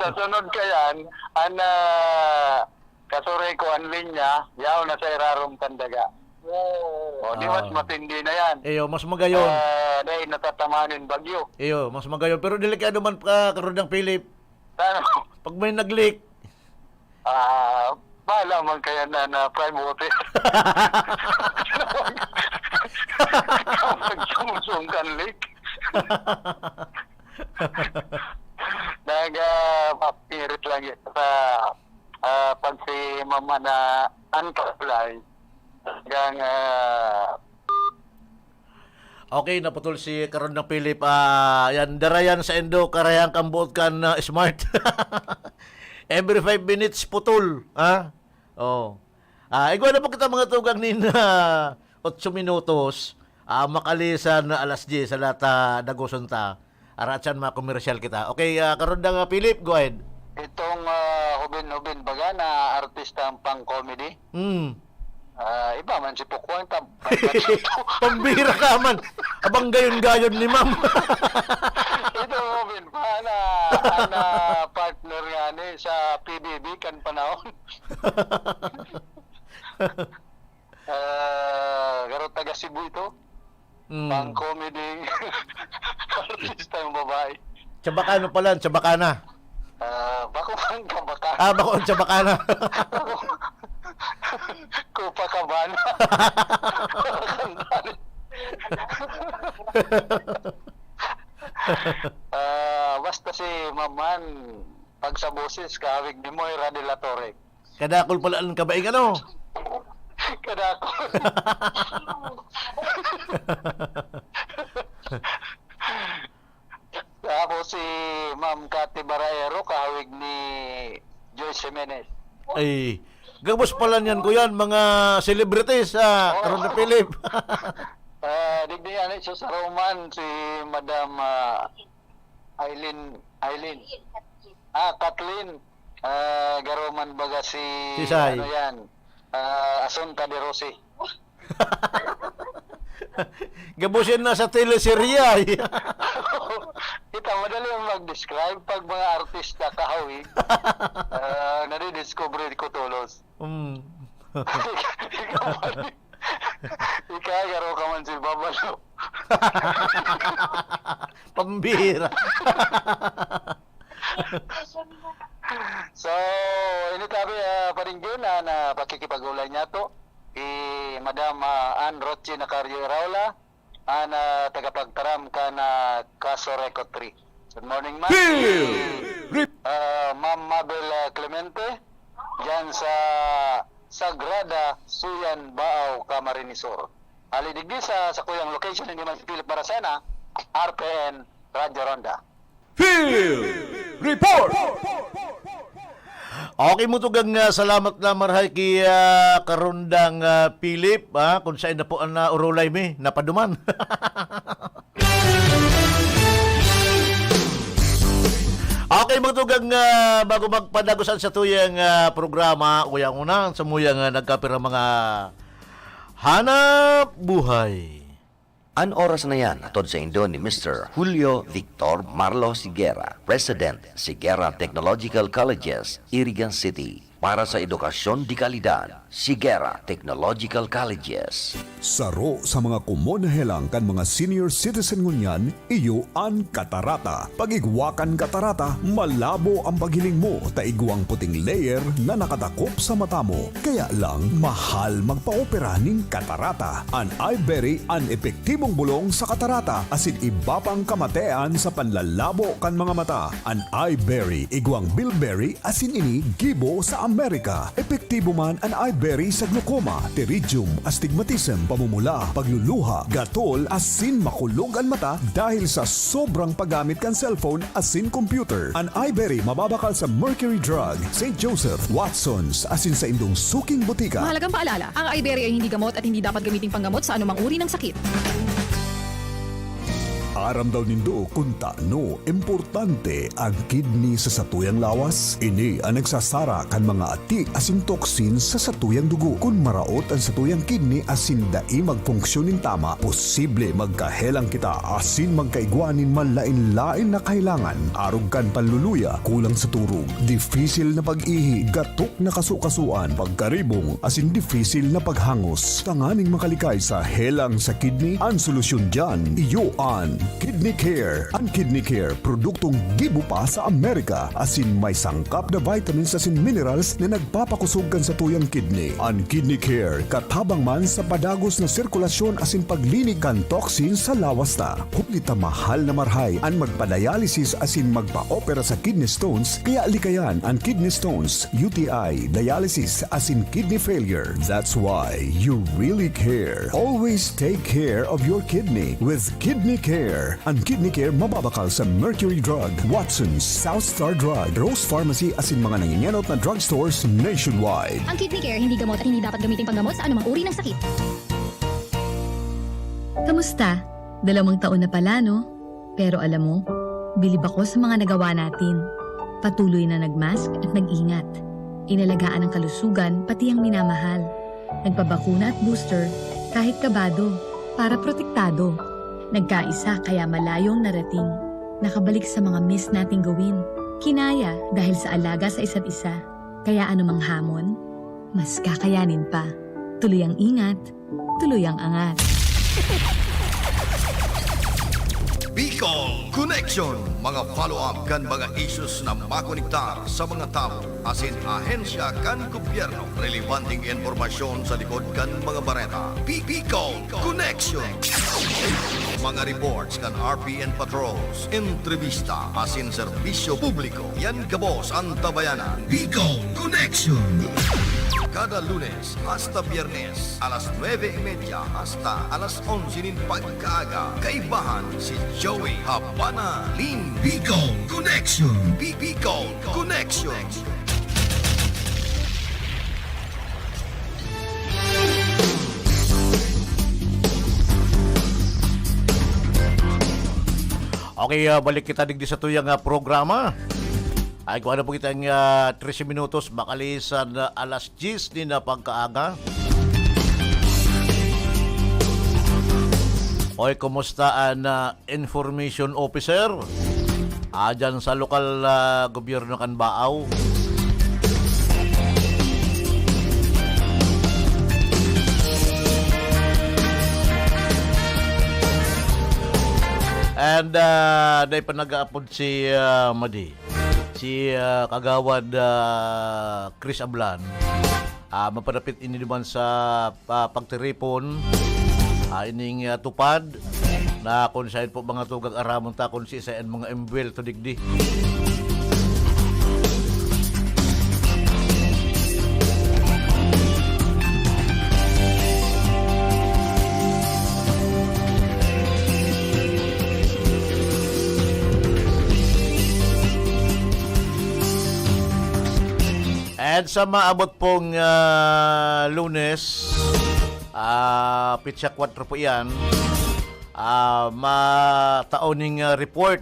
Sa sunod kayan, an, ah, Casureco an linya, yaon na sa irarom kan daga. O, di mas Ah. matindi na yan. Iyo, mas magayon. Ah, dahil natatamaan ng bagyo. Iyo, mas magayon. Pero delikado man pa, Karondang Philip. Ano? Pag may nag-leak. Ah, bahala man kaya na, na prime water. Kapag sumusong kan leak. Nag, ah, papirit lang yun sa, ah, pag si mama na antablay. Hanggang, ah, Okay, naputol si Karondang Philip. Ah, yan, dara yan sa indo, karayang kambuot kan, ah, smart. Every five minutes, putol. Ha? Oh. Ah, igwa na po kita mga tugang nin, ah, otso minutos. Ah, makalisan na alas diyes, sa lata, dagoson ta. Aratsan, mga komersyal kita. Okay, ah, Karondang, ah, Philip, go ahead. Itong, ah, hubin-hubin baga na artista ang pang-comedy. Mm. Ah, iba man si Pukwan, tam-, Pambira ka man. Abang gayon-gayon ni ma'am. Ito, Robin, pa na, na partner nga ni sa P B B kan panahon. Ah, garo taga Cebu ito. Mm. Pang-comedy artista yung babae. Chabacano pala, Chabacana. Ah, bako ang Chabacana. Ah, bako ang Chabacana. Copacabana. Ah, basta si Maman, pag sa boses, kahawig ni Moira de la Torre. Kadakol pala ang kabaing, ano? Kadakol. Tapos si Ma'am Cathy Baraero, kahawig ni Joyce Jimenez. Ay, gabos pala niyan ko yan, mga celebrities, ah, Oo. Karon na Philip. Ah, digdi yan, eh, so sa Roman, si Madam, ah, Eileen, Eileen. Ah, Kathleen. Ah, garo man baga si, Sisay. Ano yan, ah, Asunta de Rossi. Gabos yan na sa teleserye, ay. Kita, madali ang mag-describe pag mga artista, kahawi. Ah, nadidiscover ko tolos. Mm. Ikaw, Ika, garo ka man si Babalo. Pambira. So, ini tabi, ah, paringgin, ah, na pakikipag-ulay niya to. I Madam, ah, Ann Rochi Nacario Iraola, an, ah, tagapagtaram kan, ah, Kaso Record three. Good morning, ma'am. Phil! Si, Rip! Ah, Ma'am Mabel, ah, Clemente, dyan sa Sagrada Suyan, Baao, Camarines Sur. Hali digdi sa sakuyang location, ini man si Philip Baracena, R P N, Radyo Ronda. Field Report! Okay, mutugang, ah, salamat na marhay ki, ah, Karondang, ah, Philip, ah, kung saan na po ang, ah, urulay mi, napaduman. Okay, mutugang, ah, bago magpadagos ang satuyang, ah, programa, uyang una, sa muyang, ah, nagkapira mga hanap buhay. An oras na yan, hatod saindo ni Mister Julio Victor Marlo Siguera, President, Siguera Technological Colleges, Irigan City. Para sa edukasyon de kalidad, Siguera Technological Colleges. Saro sa mga komon na helang kan mga senior citizen ngunyan, iyo an katarata. Pag igwa kan katarata, malabo an paghiling mo ta igwang puting layer na nakatakop sa mata mo. Kaya lang, mahal magpaopera nin katarata. An Iberry an epektibong bolong sa katarata asin iba pang kamatean sa panlalabo kan mga mata. An Iberry, igwang bilberry asin ini gibo sa Amerika. Epektibo man an Beri sa glaucoma, pterygium, astigmatism, pamumula, pagluluha, gatol, asin makulog an mata dahil sa sobrang paggamit kan cellphone asin computer. An Iberry mababakal sa Mercury Drug, Saint Joseph, Watson's, asin sa indong suking botika. Mahalagang paalala, ang Iberry ay hindi gamot at hindi dapat gamiting panggamot sa anumang uri ng sakit. Aram daw nindo kun tano importante an kidney sa satuyang lawas? Ini an nagsasara kan mga ati asin toxin sa satuyang dugo. Kun maraot an satuyang kidney asin dai magfunksyon nin tama, posible magkahelang kita asin magkaigwa nin malain-lain na kahelangan. Arog kan panluluya, kulang sa turog, difisil na pag-ihi, gatok na kasukasuan, pagkaribong, asin difisil na paghangos. Tanganing makalikay sa helang sa kidney, an solusyon diyan, iyo an Kidney Care. An Kidney Care, produktong gibo pa sa Amerika, asin may sangkap na vitamins asin minerals na nagpapakosog kan satuyang kidney. An Kidney Care, katabang man sa padagos na sirkulasyon asin paglinig kan toxin sa lawas ta. Huli ta mahal na marahay an magpa-dialysis asin magpa-opera sa kidney stones, kaya likayan an kidney stones, U T I, dialysis, asin kidney failure. That's why you really care. Always take care of your kidney with Kidney Care. An Kidney Care mababakal sa Mercury Drug, Watson's, South Star Drug, Rose Pharmacy asin mga nangingenot na drugstores nationwide. Ang Kidney Care hindi gamot at hindi dapat gamitin panggamot sa anumang uri ng sakit. Kamusta? Dalawang taon na pala, no? Pero alam mo, bilib ako sa mga nagawa natin. Patuloy na nag-mask at nag-ingat. Inalagaan ang kalusugan, pati ang minamahal. Nagpabakuna at booster, kahit kabado, para protektado. Nagkaisa, kaya malayo ang narating. Nakabalik sa mga miss nating gawin. Kinaya dahil sa alaga sa isa't isa. Kaya anumang hamon, mas kakayanin pa. Tuloy ang ingat, tuloy ang angat. Bicol Connection, mga follow-up kan mga issues na makonektar sa mga tawo asin ahensya kan gobyerno. Relebanteng impormasyon sa likod kan mga bareta. Bi-, Bicol Connection. Mga reports kan R P N patrols, entrevista asin serbisyo publiko. Yan gabos an Tabayanan. Bicol Connection. Kada Lunes hasta Biyernes, alas nuebe y media hasta alas onse nin pagkaaga, kaibahan si Joey Habana Lim. Bicol Connection. Bi-, Bicol Connection. Okay, ah, balik kita digdi sa tuyang, ah, programa. Ay, kung ano po kitang, ah, trese minutos, makalisan na alas diyes nin, ah, pagkaaga. Oy, kumusta an, ah, information officer? Ah, dyan sa lokal, ah, gobyerno kan Baaw. And, ah, dai pa nag-aapod si, ah, Madi. Si, ah, Kagawad, ah, Chris Ablan. Ah, mapadapit ini naman sa, ah, pagtiripon, ah, ining, ah, tupad na kung saan po mga tugang aramon ta kung si isa ang mga embuwelto digdi. And sa maabot pong, ah, Lunes, ah, petsa kwatro po iyan, ah, matao ning, ah, report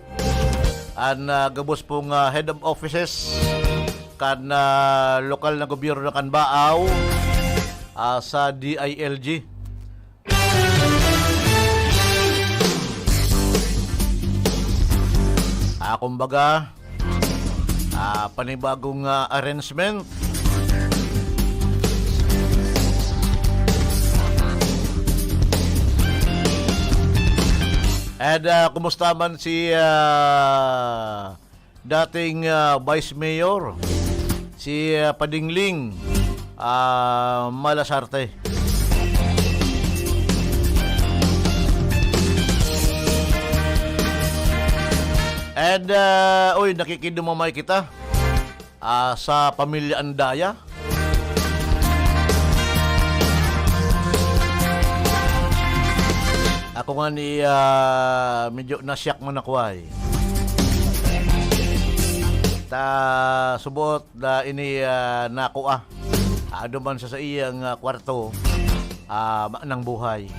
an, ah, gabos pong, ah, head of offices kan, ah, lokal na gobyerno kan Baaw, ah, sa D I L G. Ah, kumbaga, ah, panibagong, ah, arrangement. And, ah, kumusta man si, ah, dating, ah, Vice Mayor, si, ah, Padingling, ah, Malasarte. And, ah, uy, nakikidumamay kita, ah, sa pamilya Andaya. Ako nga ni, ah, medyo nasyak man ako ay. Ta subot na ini, ah, nako, ah. Ado man sa saiyang, ah, kwarto, ah, ma-, nang buhay.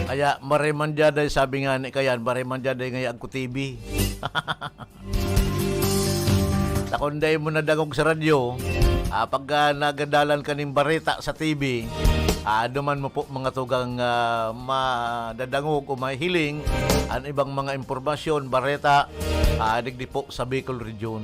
Kaya maray man diyaday, sabi nga ni kayan, maray man diyaday ngaya agko T V. Ta kun dai mo nadangog sa radyo, ah, pagka nagadalan ka nin bareta sa T V, ah, duman mo po mga tugang, ah, madadangog o mahihiling an ibang mga impormasyon, bareta, ah, digdi po sa Bicol Region.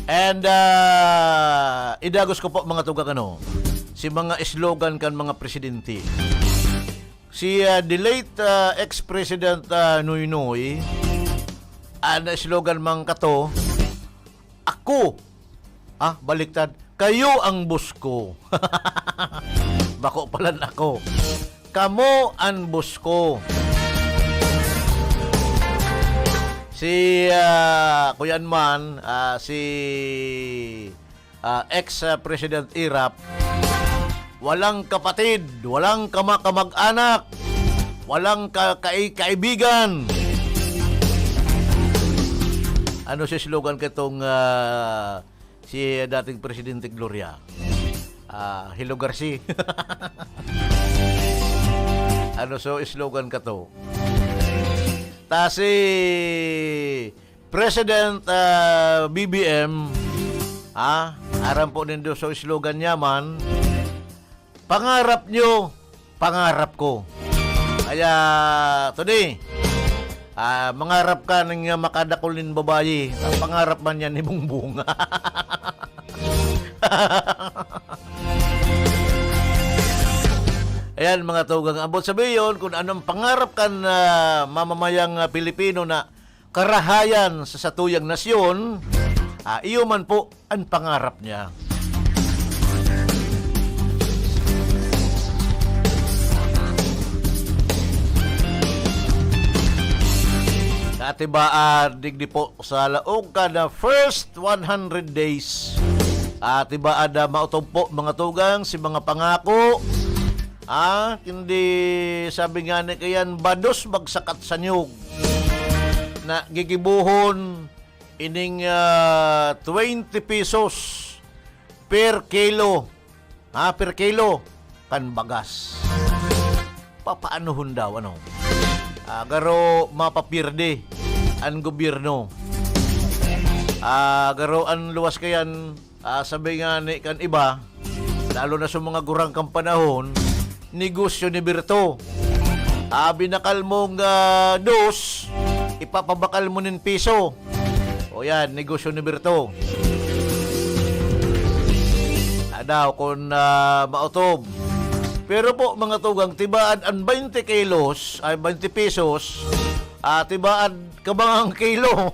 And, ah, idagos ko po, mga tugang, ano, si mga slogan kan mga presidente. Si, ah, the late, ah, ex-president, ah, Noynoy, ang slogan man kato, "Ako," ah, baliktad, "Kayo ang boss ko." Bako palan ako. "Kamo an boss ko." Si, ah, kuyan man, ah, si, ah, ex, ah, President Erap, "Walang kapatid, walang kama-, kamag-anak, walang ka-, kai-, kaibigan." Ano si slogan ketong, ah, si dating Presidente Gloria? Ah, Hello Garci. Ano so slogan kato? Ta si President, ah, B B M, ah, aram po nindo so slogan niya man, "Pangarap niyo, pangarap ko." Kaya, today, ah, mangarap ka ning, ah, makadakul nin babayi. Ang pangarap man yan ni Bongbong. Ayan, mga tugang, abot sabiyon, kung anong pangarap kan, ah, mamamayang, ah, Pilipino na karahayan sa satuyang nasyon, ah, iyo man po an pangarap niya. Katibaad, digdi po sa laog ka na first one hundred days. Katibaad na maotob po, mga tugang, si mga pangako. Ah, hindi, sabi nga ni kayan, bados bagsakat sanyog na gigibohon ining, ah, twenty pesos per kilo, ha, per kilo kan bagas. Papaanohon daw, ano? Ah, garo mapapierde an gobyerno. Ah, garo an luwas kayan, ah, sabi nga ni kan iba, lalo na sa mga gurang kan panahon, negosyo ni Berto. Ah, binakal mong, ah, dos, ipapabakal mo nin piso. O yan, negosyo ni Berto. Adaw, kun, ah, maotob. Pero po, mga tugang, tibaad an twenty kilos, ay, twenty pesos, ah, tibaad kabangang kilo.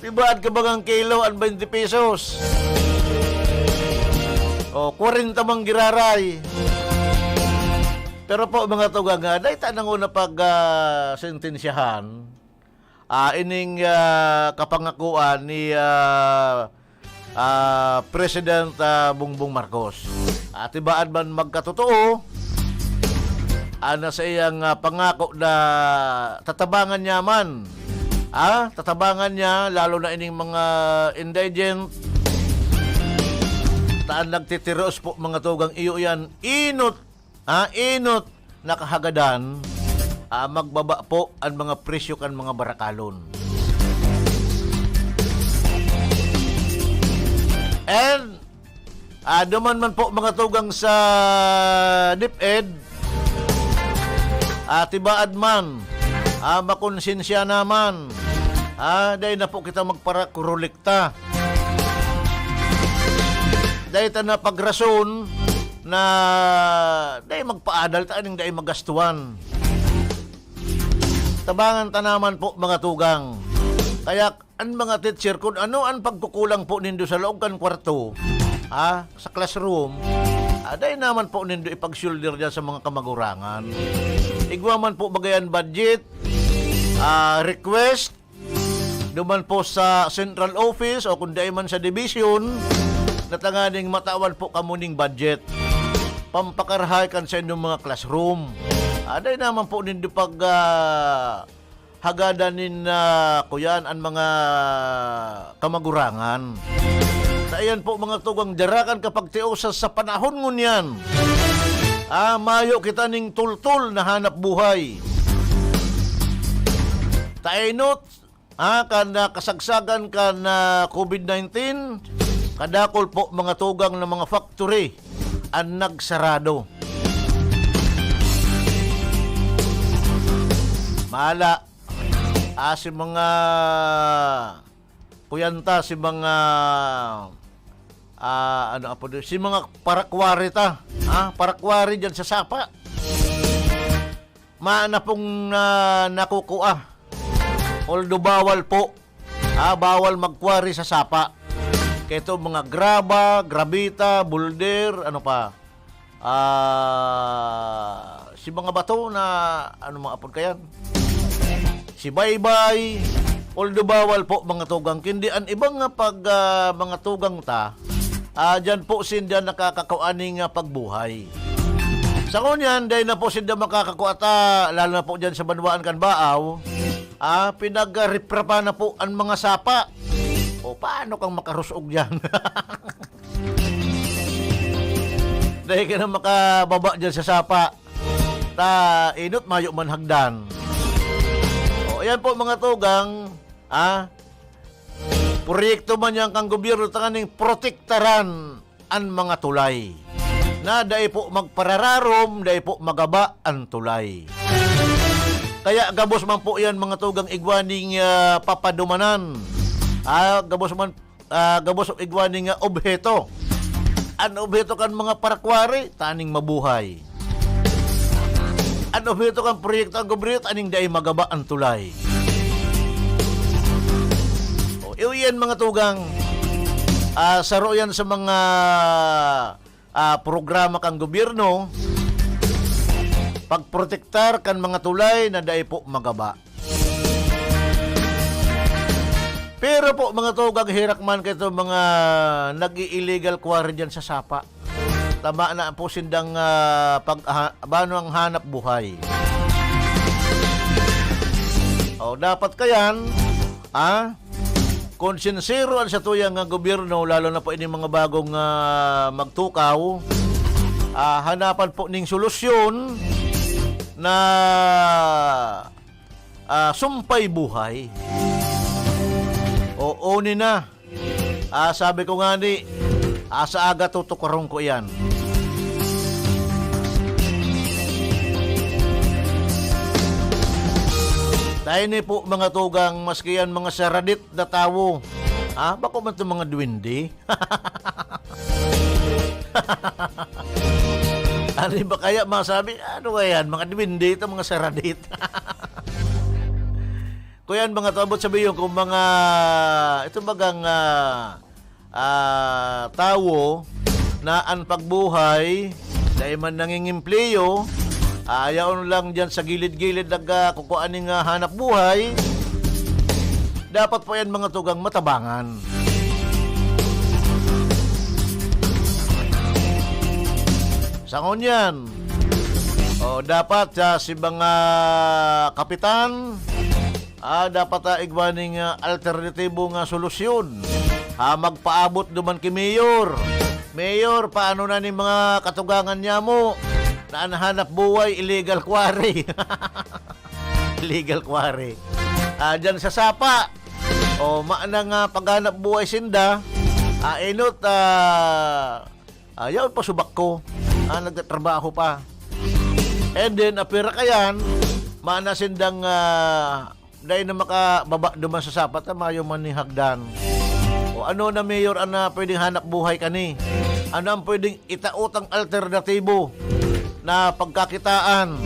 Tibaad kabangang kilo an twenty pesos. O, kwarenta man giraray. Pero po, mga tugang, ah, dai ta nanguna pag, ah, sentensyahan, ah, ining, ah, kapangakuan ni, ah, ah, President, ah, Bongbong Marcos. Ah, tibaad man magkatotoo, ah, na sa iyang, ah, pangako na tatabangan niya man, ah, tatabangan niya, lalo na ining mga indigent, taan nagtitiros po, mga tugang, iyo yan, enot, ah, enot na kahagadan, ah, magbaba po an mga presyo kan mga barakalon. And, ah, duman man po, mga tugang, sa DepEd, ah, tibaad man, ah, makonsensya naman, ah, dai na po kita magparakurulik ta. Dai ta na pagrason na dai magpaadal ta aning dai magastuhan. Tabangan ta naman po, mga tugang. Kaya an mga teacher, kun ano an pagkukulang po nindo sa laog kan kwarto, ha, sa classroom, ah, dai naman po nindo ipag-shoulder diyan sa mga kamagurangan. Igwa man po bagayan budget, ah, request, duman po sa central office o kung dai man sa division, na tanganing matawan po kamo ning budget pampakarahay kan sa inyong mga classroom. Ah, dai naman po nindo pag, ah, hagadan nin, ah, kuyan, an mga kamagurangan. Ta iyan po, mga tugang, darakan kapag tiusa sa panahon ngunyan, ah, mayo kita ning tultol na hanap buhay. Ta enot, ah, kan, ah, kasagsagan kan, ah, covid nineteen, kadakul po, mga tugang, na mga factory an nagsarado. Mala, ah, si mga, kuyan ta, si mga, ah, ano apo di, si mga parakwari ta, ha? Parakwari diyan sa sapa. Maana pong, ah, nakukua. Although bawal po, ah, bawal magkwari sa sapa. Kaya ito, mga graba, grabita, boulder, ano pa, ah, si mga bato na, ano, mga apod kayan? Si baybay, although bawal po, mga tugang. Kundi an ibang nga pag, ah, mga tugang ta, ah, diyan po sinda nakakakao ning, ah, pagbuhay. Sa ngunyan, dai na po sinda makakakua ta, lalo na po diyan sa banwaan kan Baaw, ah, pinagriprapan na po an mga sapa. O, paano kang makarusog diyan? Dai ka na makababa diyan sa sapa. Ta enot, mayo man hagdan. O, ayan po, mga tugang, ah, proyekto man yan kang gobyerno tanganing protektaran an mga tulay, na dai po magparararom, dai po magaba an tulay. Kaya gabos man po yan, mga tugang, igwa ning, ah, papadumanan. Ah, gabos man, ah, gabos igwa ning, ah, obheto. An obheto kan mga parakwari, taning mabuhay. An obheto kan proyekto an gobyerno, taning dai magaba an tulay. O, iyo yan, mga tugang. Ah, saro yan sa mga, ah, programa kan gobyerno, pagprotektar kan mga tulay na dai po magaba. Pero po, mga tugang, herak man kaito mga nag-i-illegal quarry diyan sa sapa. Tama na po sindang, ah, pag-, ha-, bano ang hanap buhay. O, dapat kayan, ah, kung sinsero an satuyang, ah, gobyerno, lalo na po ining mga bagong, ah, magtukaw, ah, hanapan po ning solusyon na, ah, sumpay buhay. Oo, ni na. Ah, sabi ko nga ni, ah, sa aga tutukaron ko iyan. Tayo ni po, mga tugang, maski yan mga saradit na tawo. Ah, bako man itong mga duwende. Ano ba kaya masabi? Ano kaya yan? Mga duwende, itong mga saradit. Kuyan, mga tugang, sabihin kung mga, ito bagang, ah, ah, tawo na an pagbuhay, dai man nangingempleyo, ah, yaon lang diyan sa gilid-gilid nag, ah, kukua ning, ah, hanap buhay, dapat po yan, mga tugang, matabangan. Sa ngunyan, o, dapat, ah, si mga kapitan, ah, dapat, ah, igwa ning, ah, alternatibo nga solusyon. Ah, magpaabot duman ki Mayor. "Mayor, paano na ning mga katugangan niya mo na an hanap buhay illegal quarry?" Illegal quarry. Ah, diyan sa sapa. O, maana nga paghanap buhay sinda. Ah, enot, ah, ah, yaon pa subak ko. Ah, nagtatrabaho pa. And then, apira kayan, maana sindang, ah, dai na makababa duman sa sapa ta mayo man ning hagdan. O ano na, Mayor, an, ah, pwedeng hanap buhay kani? Ano ang pwedeng itaotang alternatibo na pagkakitaan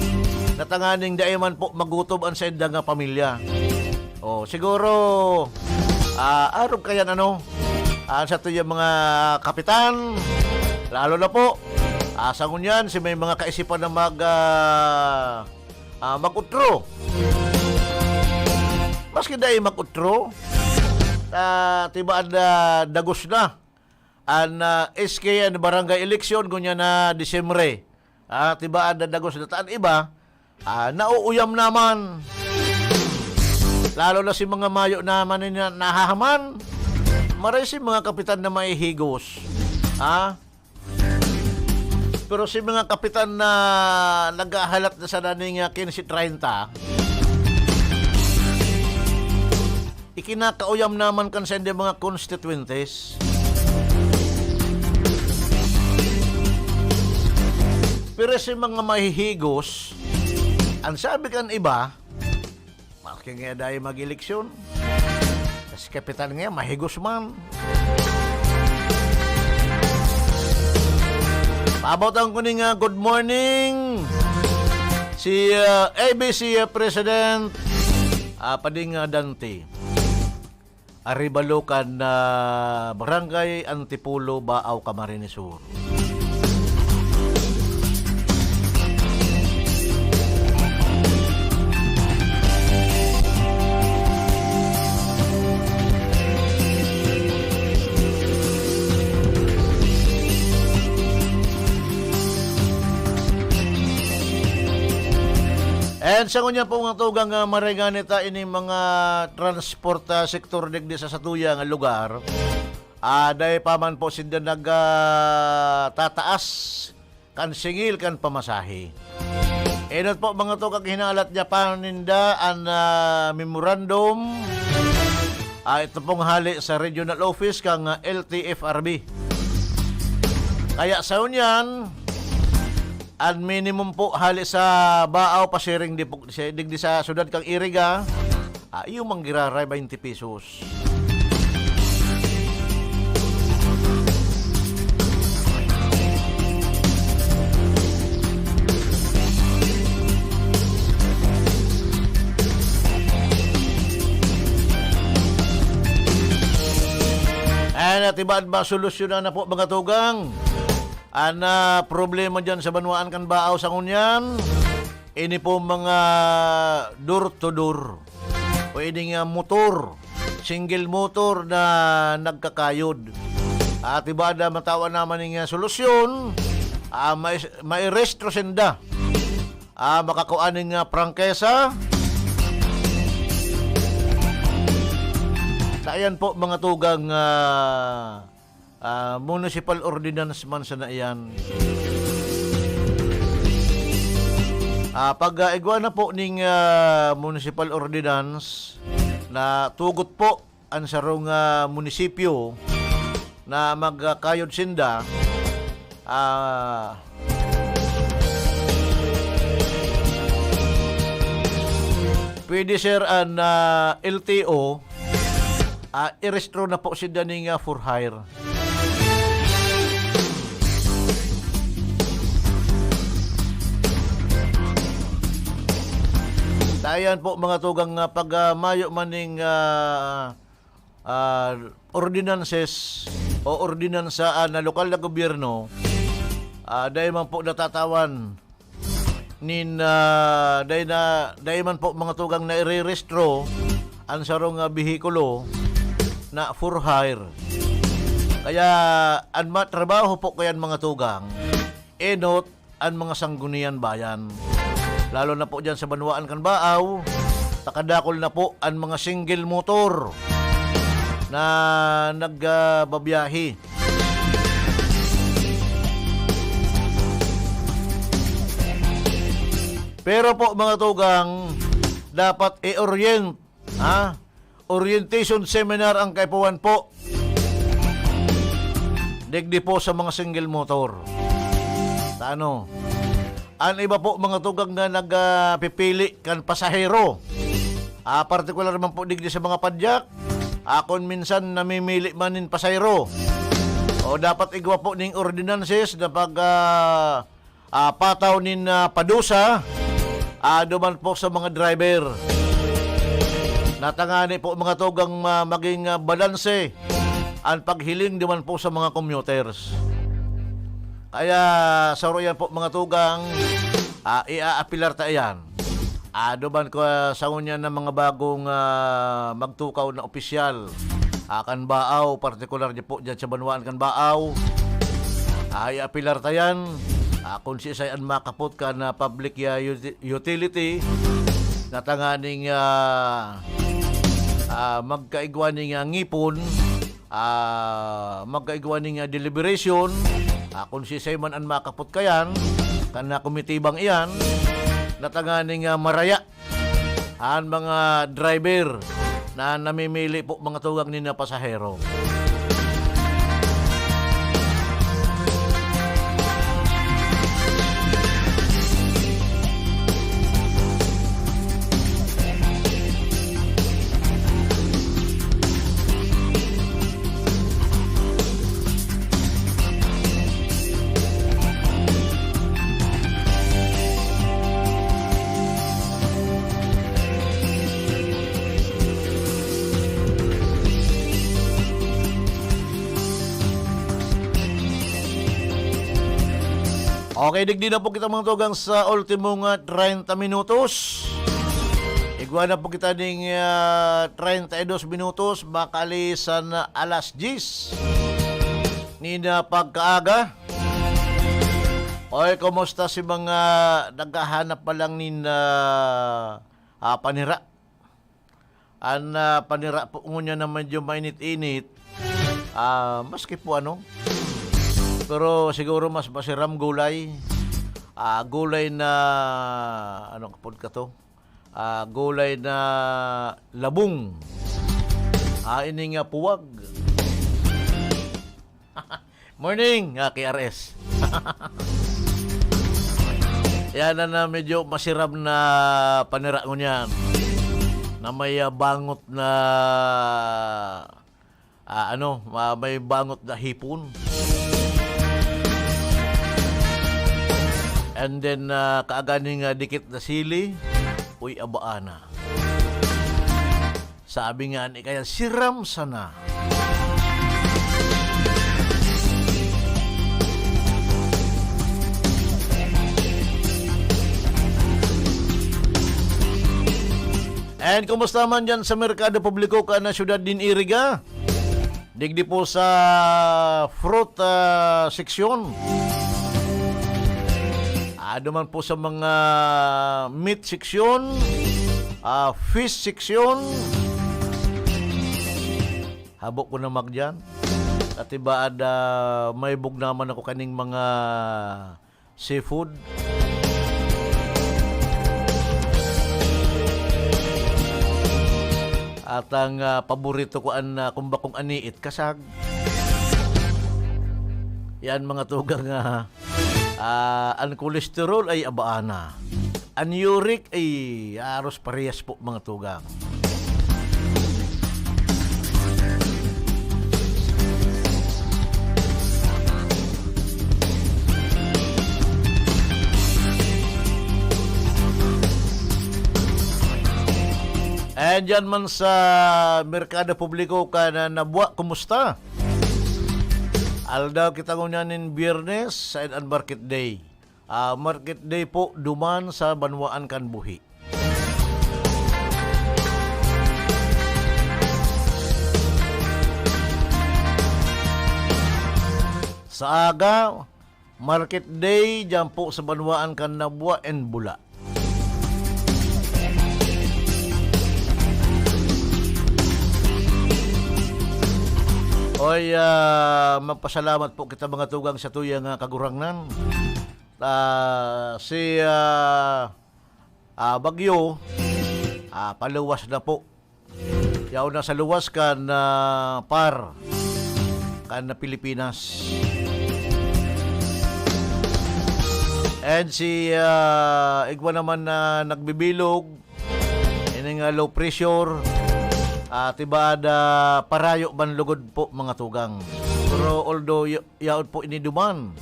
na tanganing dai man po magutom an saindang, ah, pamilya? O, siguro, ah, arog kayan, ano, ah, sa tuyang mga kapitan, lalo na po, ah, sa ngunyan, si may mga kaisipan na mag, ah, ah, mag-utro. Maski dai mag-utro, ah, tibaad na dagos na an, ah, S K and barangay election ngunyan na Disyembre. Ah, tibaad na dagos na ta an iba, ah, nauuyam naman. Lalo na si mga mayo naman na nahahaman. Maray si mga kapitan na mahihigos. Ah? Pero si mga kapitan na naghahalat na sa daning, ah, quince treinta, ikinakauyam naman kan sa mga constituentes. Pero si mga mahihigos, ang sabi kan iba, maski nga dai mag-eleksyon, tas kapitan nga, mahigos man. Paabot ang kuning, ah, good morning. Si, ah, A B C, ah, President, ah, Pading, ah, Dante. Aribalucan na Barangay Antipolo, Baao, Camarines Sur. And sa ngunyan po nga tugang, ah, maray ngani ta ining mga transport, ah, sektor digdi sa satuya nga lugar, ah, dai pa man po sinda nag, ah, tataas kan singil kan pamasahe. Enot po mga tugang, hinalat niya pa ninda an, ah, memorandum. Ah, ito pong hali sa regional office kang, ah, L T F R B. Kaya sa unyan, an minimum po hali sa Baao pasiring di po, si, digdi sa syudad kang Iriga, ah, iyo manggiraray twenty pesos. Ayan, at iba ba solusyonan na po, mga tugang? An, ah, problema diyan sa banwaan kan Baao sa ngunyan, ini po mga door to door o ini nga motor, single motor na nagkakayod. At iba na matawan naman ning, ah, solusyon, ah, mai-, mairehistro sinda. Ah, makakua ning, ah, prangkesa. Sa ayan po, mga tugang, ah, ah, municipal ordinance man sana iyan. Ah, pag, ah, igwa na po ning, ah, municipal ordinance na tugot po an sarong, ah, munisipyo na magkayod sinda, ah, pwede, sir, an, ah, L T O, ah, irehistro na po sinda ning, ah, for hire. Dayan po, mga tugang, ah, pag, ah, mayo man ning, ah, ah, ordinances o ordinansa, ah, na lokal na gobyerno, ah, dai man po natatawan nin, ah, dai na, dai man po, mga tugang, nairerehistro an sarong, ah, behikulo na for hire. Kaya an matrabaho po kayan, mga tugang, enot an mga sanggunian bayan. Lalo na po diyan sa banwaan kan Baao, takadakol na po an mga single motor na nagbabiyahe. Pero po, mga tugang, dapat i-orient, ha? Orientation seminar ang kaipuhan po. Digdi po sa mga single motor. Tano. An iba po, mga tugang, na nagpipili kan pasahero. Ah, partikular man po digdi sa mga padyak. Ah, kun minsan namimili man nin pasahero. O dapat igwa po ning ordinances na pag, ah, ah, pataw nin, ah, padusa, ah, duman po sa mga driver. At tangani po, mga tugang, ma-, maging, ah, balanse an paghiling duman po sa mga commuters. Kaya, saro yan po, mga tugang, ah, iaapilar ta iyan. Ah, duman ko, ah, sa ngunyan na mga bagong, ah, magtukaw na opisyal, ah, kan Baao, partikular di po dyan sa banwaan kan Baao. Ah, iapilar ta yan. Ah, kung siisay an makapot kan, ah, public, ah, uti-, utility, na tanganing, ah, ah, magkaigwa ning, ah, ngipon, ah, magkaigwa ning, ah, deliberation, ah, kung siisay man an makapot kayan, kan, ah, komitibang iyan, na tanganing, ah, maraya an mga driver na namimili po, mga tugang, nin, ah, pasahero. Okay, digdi na po kita, mga tugang, sa ultimong, ah, treinta minutos. Igwa na po kita ning, ah, treinta y dos minutos, makalisan na alas diyes nin, ah, pagkaaga. Oy, kumusta si mga naghahanap pa lang nin, ah, ah, panira? An, ah, panira po ngunyan na medyo mainit-init, ah, maski po ano, pero siguro mas masiram gulay. Ah, gulay na, ano pod ka to? Ah, gulay na labong. Ah, ini nga puwag. Morning, ah, K R S. Yan na, na medyo masiram na panira ngunyan. Na may, ah, bangot na, ah, ano, ma-, may bangot na hipon. And then, ah, kaaganing, ah, dikit na sili, uy, abaa na. Sabi nga ni kaya, "Siram sana." And kumusta man dyan sa merkado publiko kan syudad nin Iriga? Digdi po sa fruit, ah, section. Ado man po sa mga meat section, ah, fish section. Habo ko na magdiyan. At ibaad, ah, may bugnaman ako kaning mga seafood. At ang, ah, paborito ko an, ah, kung bakong aniit, kasag. Yan, mga tugang, ah, ah, an kolesterol ay abaan na. An uric ay aros parehas po, mga tugang. And dyan man sa merkado publiko kan Nabua, kumusta? Aldaw kita ngunyan nin Biyernes, saen an market day. Ah, market day po duman sa banwaan kan buhi. Sa aga, market day diyan po sa banwaan kan Nabua and Bula. Oy, ah, magpasalamat po kita, mga tugang, sa tuyang, ah, Kagurangnan. Ah, si, ah, ah, Bagyo, ah, paluwas na po. Yaon na sa luwas kan, ah, par, kan Pilipinas. And si, ah, igwa naman na nagbibilog, ini nga low pressure, ah, tibaad, ah, parayo man lugod po, mga tugang. Pero although y-, yaon po ini duman,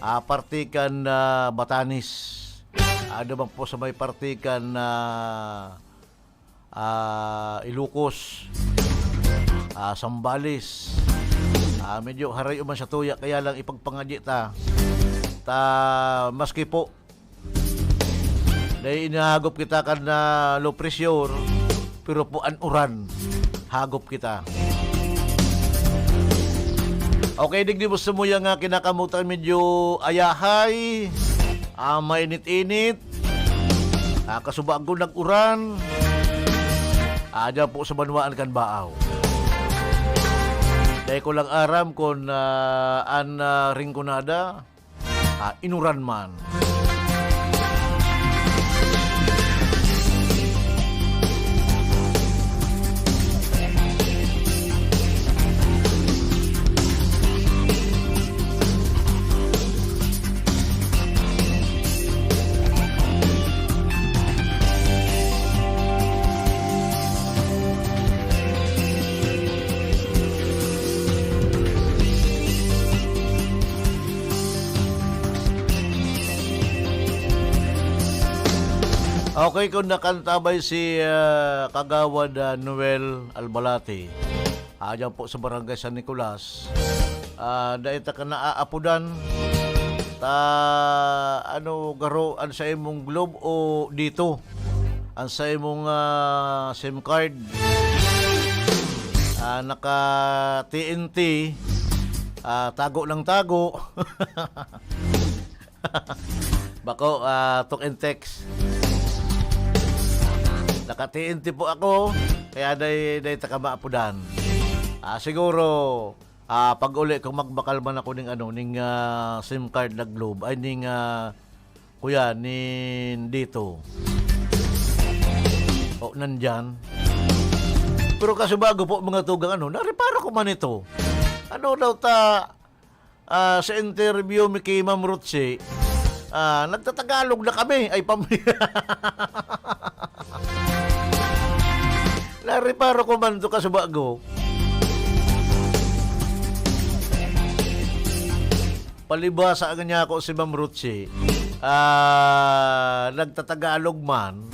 ah, parte kan, ah, Batanes. Ah, duman po sa may parte kan, ah, ah, Ilocos, ah, Zambales. Ah, medyo harayo man sa tuya, kaya lang ipagpangadyi ta. Ta, maski po, dai inahagop kita kan, ah, low pressure, pero po an uran, hagop kita. Okay, digdi mo sa muya nga kinakamutan, medyo ayahay, ah, mainit-init, ah, kasubago nag-uran, ah, dyan po sa banwaan kan Baaw. Dai ko lang aram kung, ah, an, ah, Rinconada, ah, inuran man. Okay, kung nakantabay si, ah, Kagawad, ah, Noel Albalate, ah, dyan po sa Barangay San Nicolas, ah, dai ta ka naaapodan, ta, ano, garo, an sa imong Globe o dito? An sa imong, ah, SIM card, ah, naka T N T, ah, tago ng tago. Bako, ah, talk and text. Naka-T N T po ako, kaya dai, dai ta ka maapodan. Ah, siguro, ah, pag-uli, kung magbakal man ako ning ano, ning, ah, SIM card na Globe, ay, ning, ah, kuya, nin dito. O, nandyan. Pero kasubago po, mga tugang, ano, nareparo ko man ito. Ano daw ta, ah, sa interview mi ki Ma'am Rutsi, ah, nagtatagalog na kami. Ay, pam-, nareparo ko man to kasubago. Palibasa niya ako si Ma'am Rutsi. Ah, nagtatagalog man.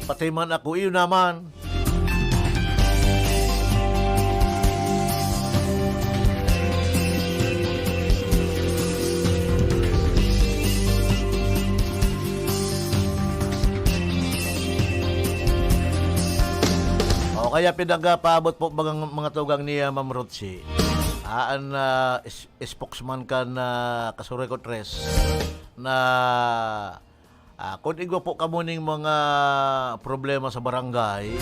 Pati man ako, iyo naman. O kaya pinagapaabot po mga, mga tugang ni, ah, Ma'am Rotsi. Ah, an, ah, is-, spokesman kan, ah, Casureco Tres na, ah, kun igwa po kamo ning mga problema sa barangay,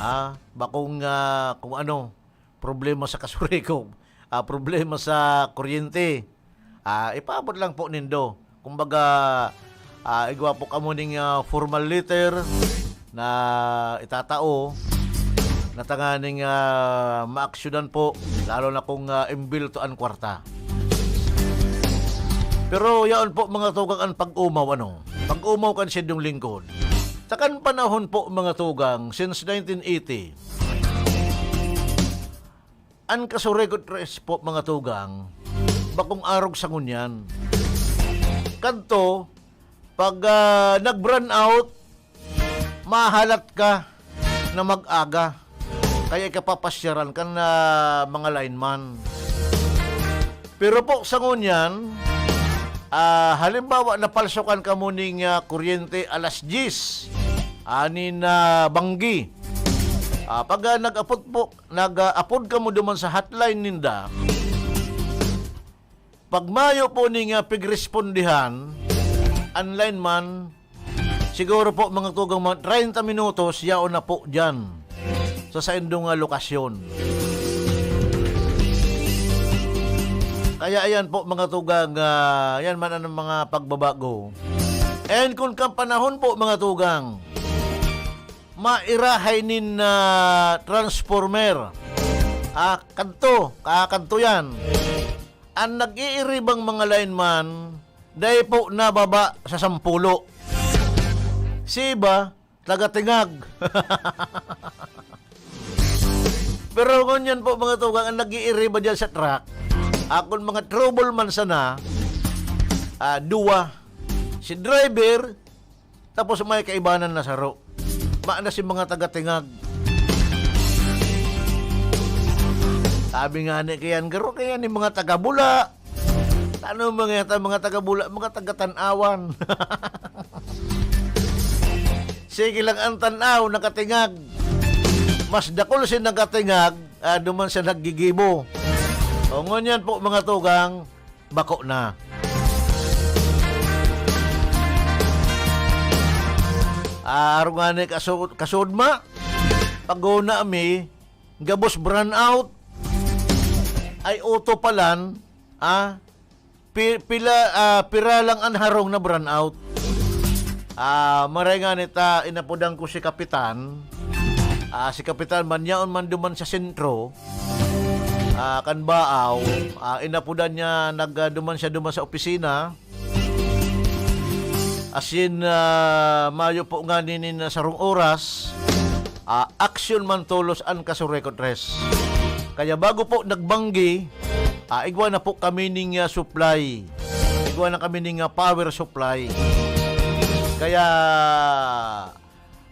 ah, bakong, ah, kung ano, problema sa Casureco, ah, problema sa kuryente, ah, ipaabot lang po nindo. Kumbaga, ah, igwa po kamo ning, ah, formal letter na itatao na tanganing, ah, maaksyonan po, lalo na kung, ah, imbelto an kwarta. Pero yaon po, mga tugang, an pag-umaw, ano? Pag-umaw kan saindong lingkod. Sa kan panahon po, mga tugang, since nineteen eighty, an Casureco Tres po, mga tugang, bakong arog sa ngunyan. Kadto, pag, ah, nag-brownout, mahalat ka na mag-aga. Kaya ikapapasyaran kan, ah, mga lineman. Pero po, sa ngunyan, ah, halimbawa, napalsokan kamo ning, ah, kuryente alas diyes, ani na banggi. Ah, pag, ah, nag-apod po, nag-aapod kamo duman sa hotline ninda, pag mayo po ning, ah, pigrespondihan, an lineman, siguro po, mga tugang, mga treinta minutos, yaon na po diyan sa saindong, ah, lokasyon. Kaya ayan po, mga tugang, ah, yan man ang mga pagbabago. And kung kapanahon po, mga tugang, mairahay nin, ah, transformer. Ah, kadto, kakadto yan. An nag-iiribang mga lineman, dai po nababa sa sampulo. Si iba, taga-tingag. Pero ngunyan po, mga tugang, an nag-iiriba diyan sa truck, akon mga trouble man sana, ah, duwa. Si driver, tapos may kaibanan na saro. Mayo na si mga taga-Tingag. Sabi nga ni kayan, garo kaya ni mga taga-Bula. Ano mga yata, mga taga-Bula, mga taga-Tanawan. Sige lang ang Tanaw, nakatingag. Mas dakul si nakatingag, ah, duman sa naggigibo. O, ngunyan po, mga tugang, bako na. Ah, arog nga ni kasu-, kasudma, pag-una mi, gabos brownout, ay uto palan, ah, pi-, pila, ah, pira lang an harong na brownout. Ah, maray nga ni ta, inapodan ko si Kapitan. Ah, si Kapitan, manyaon man duman sa sentro, ah, kan Baaw, ah, inapodan niya, nag, ah, duman siya duman sa opisina. Asin, ah, mayo po nga nini na sarong oras, ah, aksyon man tolos an Casureco Tres. Kaya bago po nagbanggi, ah, igwa na po kami ning, ah, supply. Igwa na kami ning, ah, power supply. Kaya,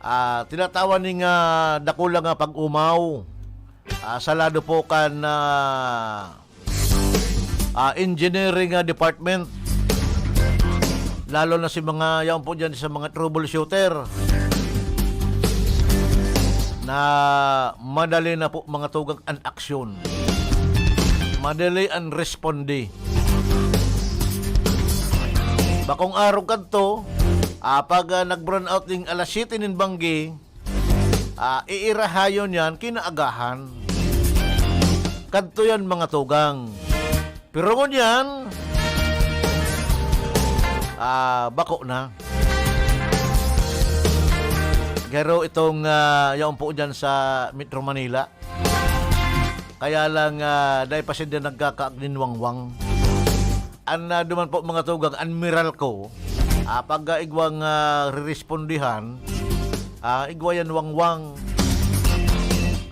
ah, tinatawan ning, ah, dakula nga pag-umaw, ah, sa lado po kan, ah, ah, engineering, ah, department. Lalo na si mga, yaon po dyan sa mga troubleshooter na madali na po mga tugang an aksyon. Madali an responde. Bakong arog kadto, ah, pag, ah, nag-brown out ning alas siyete nin banggi, ah, iirahayon yan kinaagahan. Kadto yan, mga tugang. Pero ngunyan, ah, bako na. Pero itong, ah, yaon po dyan sa Metro Manila, kaya lang, ah, dai pa sinda nagkakaagninwangwang. An, ah, duman po, mga tugang, an Meralco, ah, pag, ah, igwang, ah, rerespondihan, ah, igwa yan wangwang.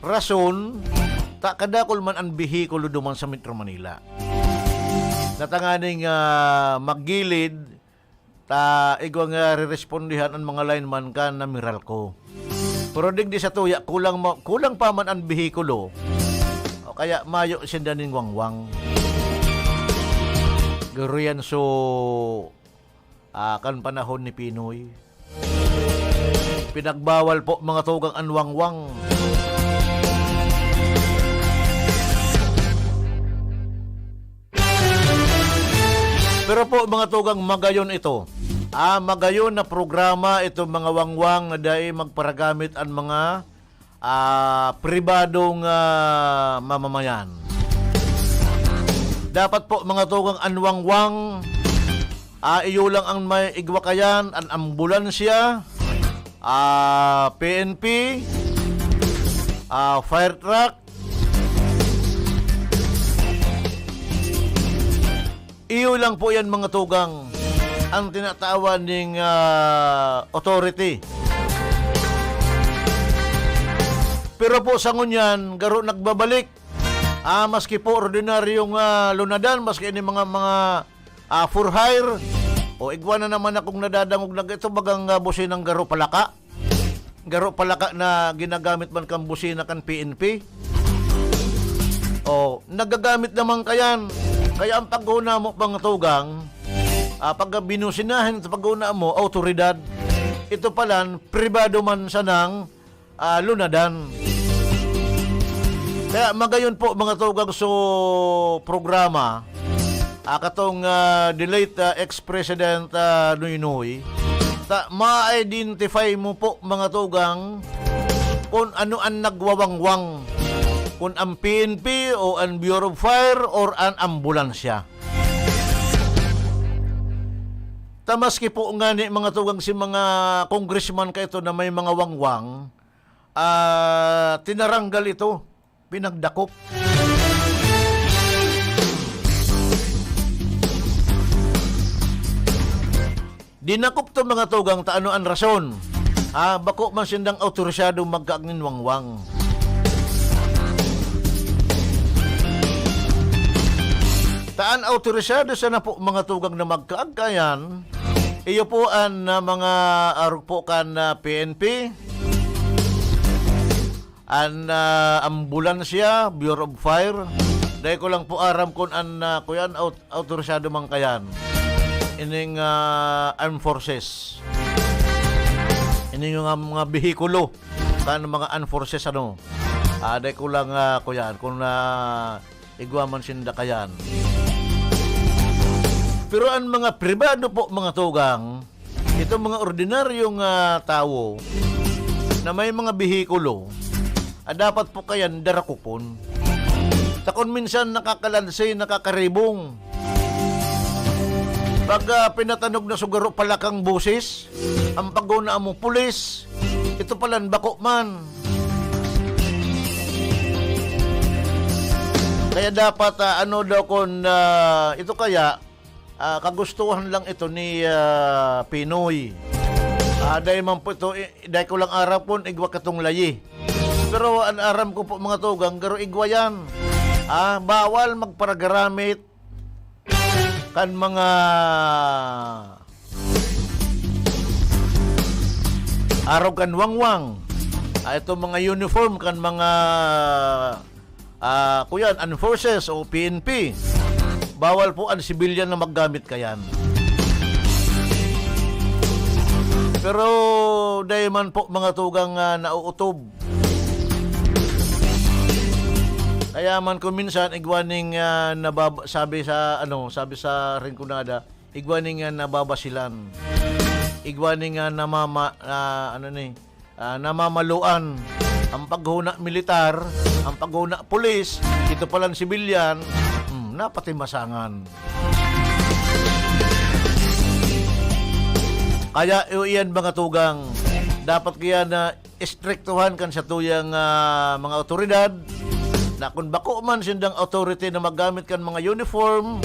Rason, ta kadakul man an behikulo duman sa Metro Manila. Natanganing, ah, maggilid, ta igwa nga rerespondihan an mga lineman kan na Meralco. Pero digdi sa tuya, kulang ma-, kulang pa man an behikulo. O kaya mayo sinda nin wangwang. Garo yan so, ah, kan panahon ni Pinoy. Pinagbawal po, mga tugang, an wangwang. Pero po, mga tugang, magayon ito. Ah, magayon na programa itong mga wangwang na dai magparagamit an mga, ah, pribadong, ah, mamamayan. Dapat po, mga tugang, an wangwang, ah, iyo lang ang may igwa kayan, an ambulansya, ah, P N P, ah, fire truck, iyo lang po yan, mga tugang, ang tinatawan ning, ah, authority. Pero po sa ngunyan, garo nagbabalik. Ah, maski po ordinaryong, ah, lunadan, maski ini mga, mga, ah, for hire, o igwa na naman akong nadadangog na ito, bagang, ah, businang garo palaka. Garo palaka na ginagamit man kan busina kan P N P. O, nagagamit naman kayan. Kaya ang paghuna mo, mga tugang, ah, pag binusinahin sa paghuna mo, awtoridad. Ito palan, pribado man sanang, ah, lunadan. Kaya magayon po, mga tugang, so programa, ah, katong, ah, the late, ah, ex-President, ah, Noynoy, ta ma-identify mo po, mga tugang, kung ano an nagwawangwang, kung an P N P o an Bureau of Fire or an ambulansya. Ta maski po ngani, mga tugang, si mga congressman kaito na may mga wangwang, ah, tinaranggal ito, pinagdakop. Dinakop to, mga tugang, ta ano an rason? Ah, bako man sindang awtorisadong magkaagning wangwang. Ta an awtorisado sana po, mga tugang, na magkaag kayan, iyo po an, ah, mga arog po kan, ah, P N P, An, ah, ambulansya, Bureau of Fire. Dai ko lang po aram kun an, ah, kuyan, aut-, autorisado man kayan. Ining, ah, Armed Forces. Ining mga, mga behikulo kan mga Armed Forces, ano. Ah, dai ko lang, ah, kuyan, kun, ah, igwa man sinda kayan. Pero an mga pribado po, mga tugang, itong mga ordinaryong, ah, tawo na may mga behikulo, ah, dapat po kayan darakupon. Ta kun minsan nakakalansi, nakakaribong. Pag, ah, pinatanog na sugaro palakang boses, an paghona mo, pulis, ito palan bako man. Kaya dapat, ah, ano daw kun, ah, ito kaya, ah, kagustuhan lang ito ni, ah, Pinoy. Ah, dai man po ito, i-, dai ko lang aram kun igwa katong layi. Pero an aram ko po, mga tugang, garo igwa yan. Ah, bawal magparagaramit kan mga arog kan wangwang. Ah, itong mga uniform kan mga, ah, kuyan, Armed Forces o P N P. Bawal po an sibilyan na maggamit kayan. Pero dai man po, mga tugang, ah, nauutob. Kaya man kung minsan, igwa ning, ah, nabab-, sabi sa, ano, sabi sa Rinconada, igwa ning, ah, nababasilan. Igwa ning, ah, namama-, ah, ano ni, ah, namamaluan. An paghona militar, an paghona pulis, ito palan sibilyan, hmm, napatimasangan. Kaya, iyo iyan, mga tugang, dapat kaya na istriktuhan kan satuyang, ah, mga awtoridad na kun bako man sindang authority na maggamit kan mga uniform,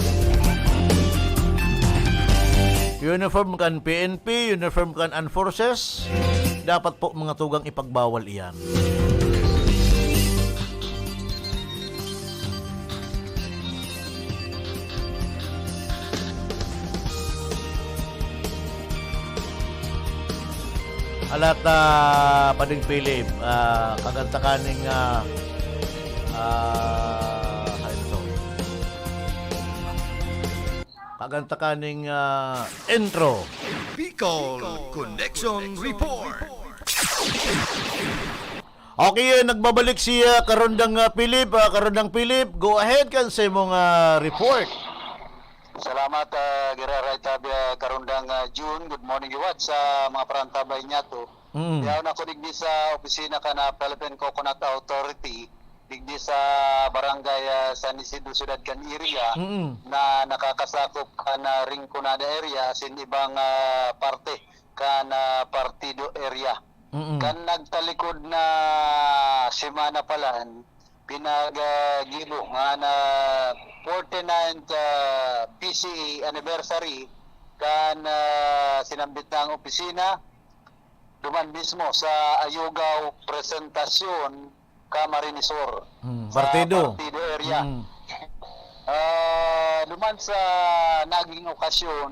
uniform kan P N P, uniform kan Armed Forces, dapat po, mga tugang, ipagbawal iyan. Alat, ah, Pading Philip, ah, kagantakaning, ah, ah, ano to? Kagantakaning, ah, intro. Bicol Connection Report. Okay, eh, nagbabalik si, ah, Karondang, ah, Philip. Ah, Karondang Philip, go ahead kan sa imong, ah, report. Salamat, ah, Gira Ray Tabia, Karondang, ah, June. Good morning, liwat sa mga parantabay niya to. Mm. Yaon ako digdi sa opisina kan, ah, Philippine Coconut Authority, digdi sa barangay, ah, San Isidro, Siyudad kan Iria, Mm. na nakakasakop kan, ah, Rinconada area, asin ibang, ah, parte kan, ah, Partido area. Mm. Kan nagtalikod na semana palan, pinag, ah, gibo nga na forty-ninth, ah, P C A anniversary kan, ah, sinambit na ang opisina, duman mismo sa Ayugaw Presentasyon, Camarines Sur, Mm, sa partido. Partido area. Mm. Ah, duman sa naging okasyon,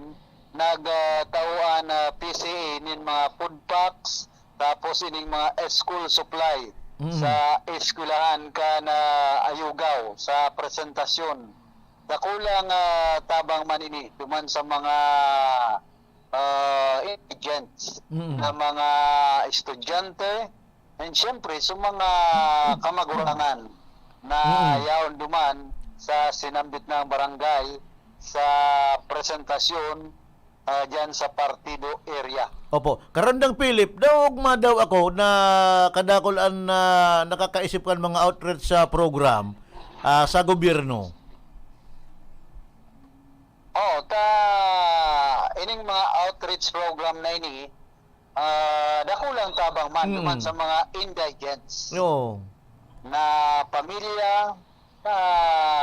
nag, ah, tao an, ah, P C A nin mga food packs, tapos ining mga school supply Mm. sa eskwelahan kan Ayugaw sa presentasyon. Dakulang, ah, tabang man ini duman sa mga, ah, indigents Mm. na mga estudyante, and syempre, sa mga kamagurangan na Mm. yaon duman sa sinambit na barangay sa presentasyon, ah, diyan sa Partido area. Opo. Karondang Philip, daog madaw ako na kadakul an, ah, nakakaisip kan mga outreach sa program, ah, sa gobyerno. Oo, ta, ining mga outreach program na ini, ah, dakulang tabang man Mm. duman sa mga indigents Oo. na pamilya, na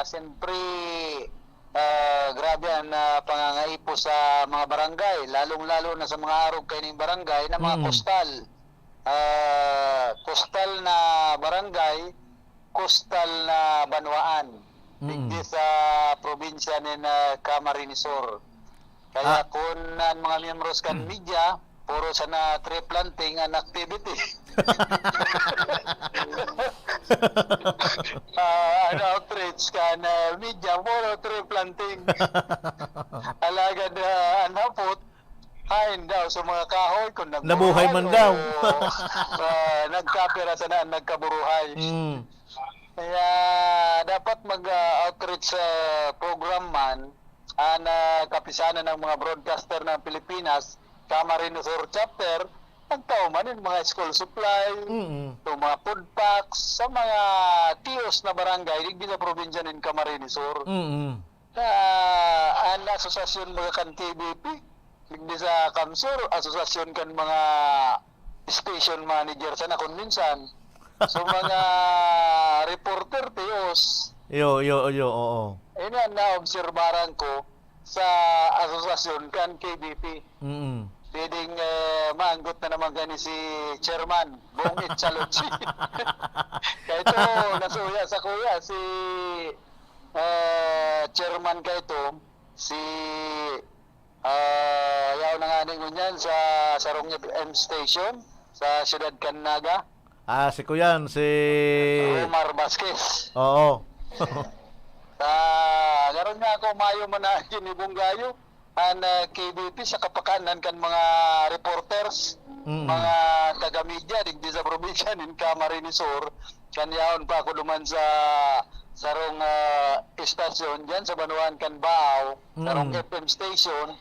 siyempre, ah, grabe ang, ah, pangangaipo sa mga barangay, lalong-lalo na sa mga arog kaining barangay na mga Mm. kostal. Ah, kostal na barangay, kostal na banwaan, Mm. digdi sa probinsya nin, ah, Camarines Sur. Kaya Ah. kun ang mga miyembros kan Mm. media, puro sana tree planting an activity. Ah, an outreach kan, ah, media, puro tree planting. Alagad, ah, an hapot, haen daw sa mga kahoy kun nagburuhay man daw. O, ah, nagkapira sana an nagkaburuhay. Mm. Kaya dapat mag, ah, outreach, ah, program man an, ah, Kapisanan ng mga Broadcaster ng Pilipinas, Camarines Sur Chapter, nagtao man nin mga school supply, Mm. itong mga food packs, sa mga tios na barangay, digdi sa probinsya nin Camarines Sur. Mm. Ah, an asosasyon mga kan K B P, digdi sa Kamsur, asosasyon kan mga station manager sana kun minsan. So, mga reporter, tios. Iyo, iyo, iyo, oo. Ini an naobserbaran ko sa asosasyon kan K B P. Mm. Pwedeng, eh, maanggot na naman gani si Chairman Bong Itchalochi. Kaya ito, nasuya sa kuya, si, eh, Chairman ka ito, si, ah, yaon na nga ning ngunyan sa sarong F M station sa siyudad kan Naga. Ah, si kuyan, si Omar Vasquez. Oo. Sa, garon nga ako, mayo man na ginibunggayo an, ah, K B P sa kapakanan kan mga reporters, Mm. mga taga-media digdi sa probinsya nin Camarines Sur. Kan yaon pa ako duman sa sarong, ah, estasyon diyan sa banwaan kan Baao, sarong Mm. F M station.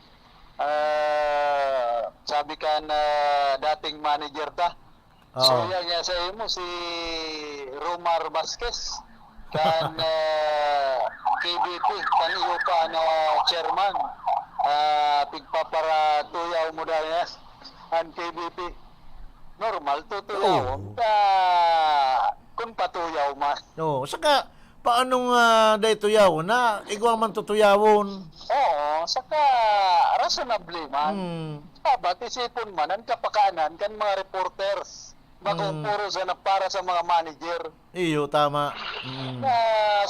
Ah, sabi kan, ah, dating manager ta, Oo. So, yan nga sa imo, si Romar Vasquez, kan, eh, K B P, kan iyo pa na chairman. Ah, pigpaparatuyaw mo daw yan, an K B P. Normal, tutuyawon Oo. ka kung patuyaw man. Oo, saka, paano nga dai tuyawon na igwa man tutuyawon? Oo, saka rationable man. Hmm. Dapat isipon man an kapakanan kan mga reporters. Bakong Hmm. puro sana para sa mga manager. Iyo, tama. Hmm. Na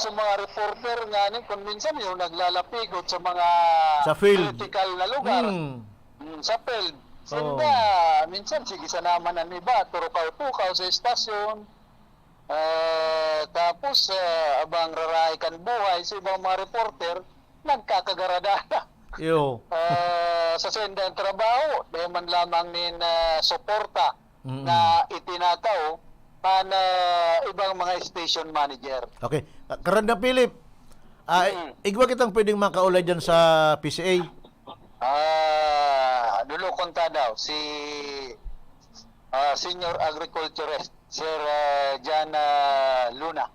sa mga reporter nga ni, kung minsan yung naglalapigot sa mga Sa field. critical na lugar. Hmm. Hmm, sa field. Oo. Sinda, minsan sige sana man an iba, turukaw-tukaw sa estasyon. Ah, tapos, ah, abang raray kan buhay sa ibang mga reporter, nagkakagarada na. Iyo. Ah, sa sendang trabaho, dahil man lamang nin, ah, suporta Mm. na itinatao kan, ah, ibang mga station manager. Okay. Ah, Karanda Philip, ah, Mm. igwa kitang pwedeng makaulay dyan sa P C A? Ah, dulokon ta daw, si, ah, Senior Agriculturist, Sir, ah, Jan, ah, Luna.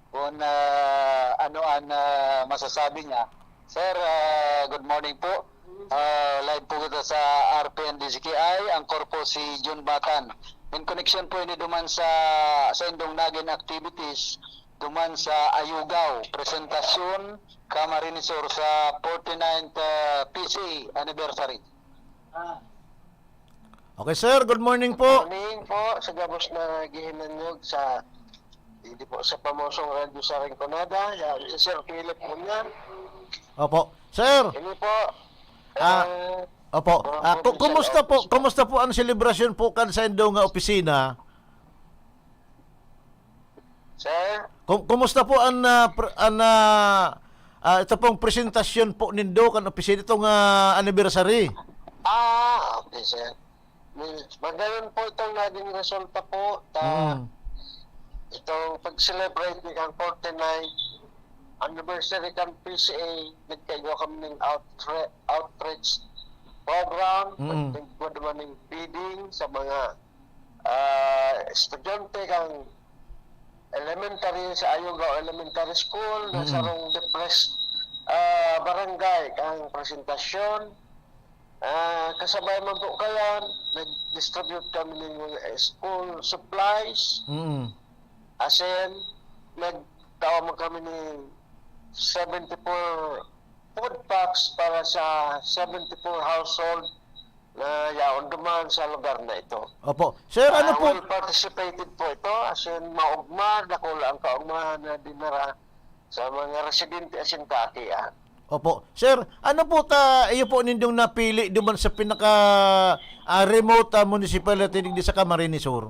Kung, ah, ano an, ah, masasabi niya. Sir, ah, good morning po. Ah, live po kita sa R P N D Z K I. Ang core po si Jun Batan. In connection po ini duman sa, sa indong nagin activities, duman sa Ayugaw, presentasyon, Camarines Sur sa forty-ninth, ah, P C A anniversary. Ah. Okay, sir. Good morning po. Morning po sa gabos na gihinanyog sa, hindi po, sa pamosong radyo sa Rinconada, yan, si Sir Philip Bunyan. Opo. Sir! Ini po. Ah, eh, opo. Ah, ku-, kumusta po, kumusta po ang selebrasyon po kan sa indo nga opisina? Sir? Ku-, kumusta po ang, ah, pr-, ang, ah, ah, ito pong presentasyon po nindo kan opisina, itong, ah, anniversary? Ah, okay, sir. Magayon po itong naging resulta po ta Mm. itong pag-celebrate ni kang forty-ninth anniversary kan P C A, nagkaigwa kami ning outre-, outreach program, Mm. nagkaigwa naman ng feeding sa mga, ah, estudyante kang elementary, sa Ayugaw Elementary School, na Mm. sarong depressed, ah, barangay, kang presentasyon. Ah, kasabay man po kayan, nag-distribute kami ng mga school supplies. Mm. Asin, nagtawa man kami ng seventy-four food packs para sa seventy-four household na yaon duman sa lugar na ito. Opo. Sir, ano Ah, po? Well participated po ito. Asin, maugma, dakula ang kaugmahan na dinara sa mga residente asin kaakian. Opo. Sir, ano po ta, iyo po nindong napili duman sa pinaka, ah, remote, ah, municipality digdi sa Camarines Sur?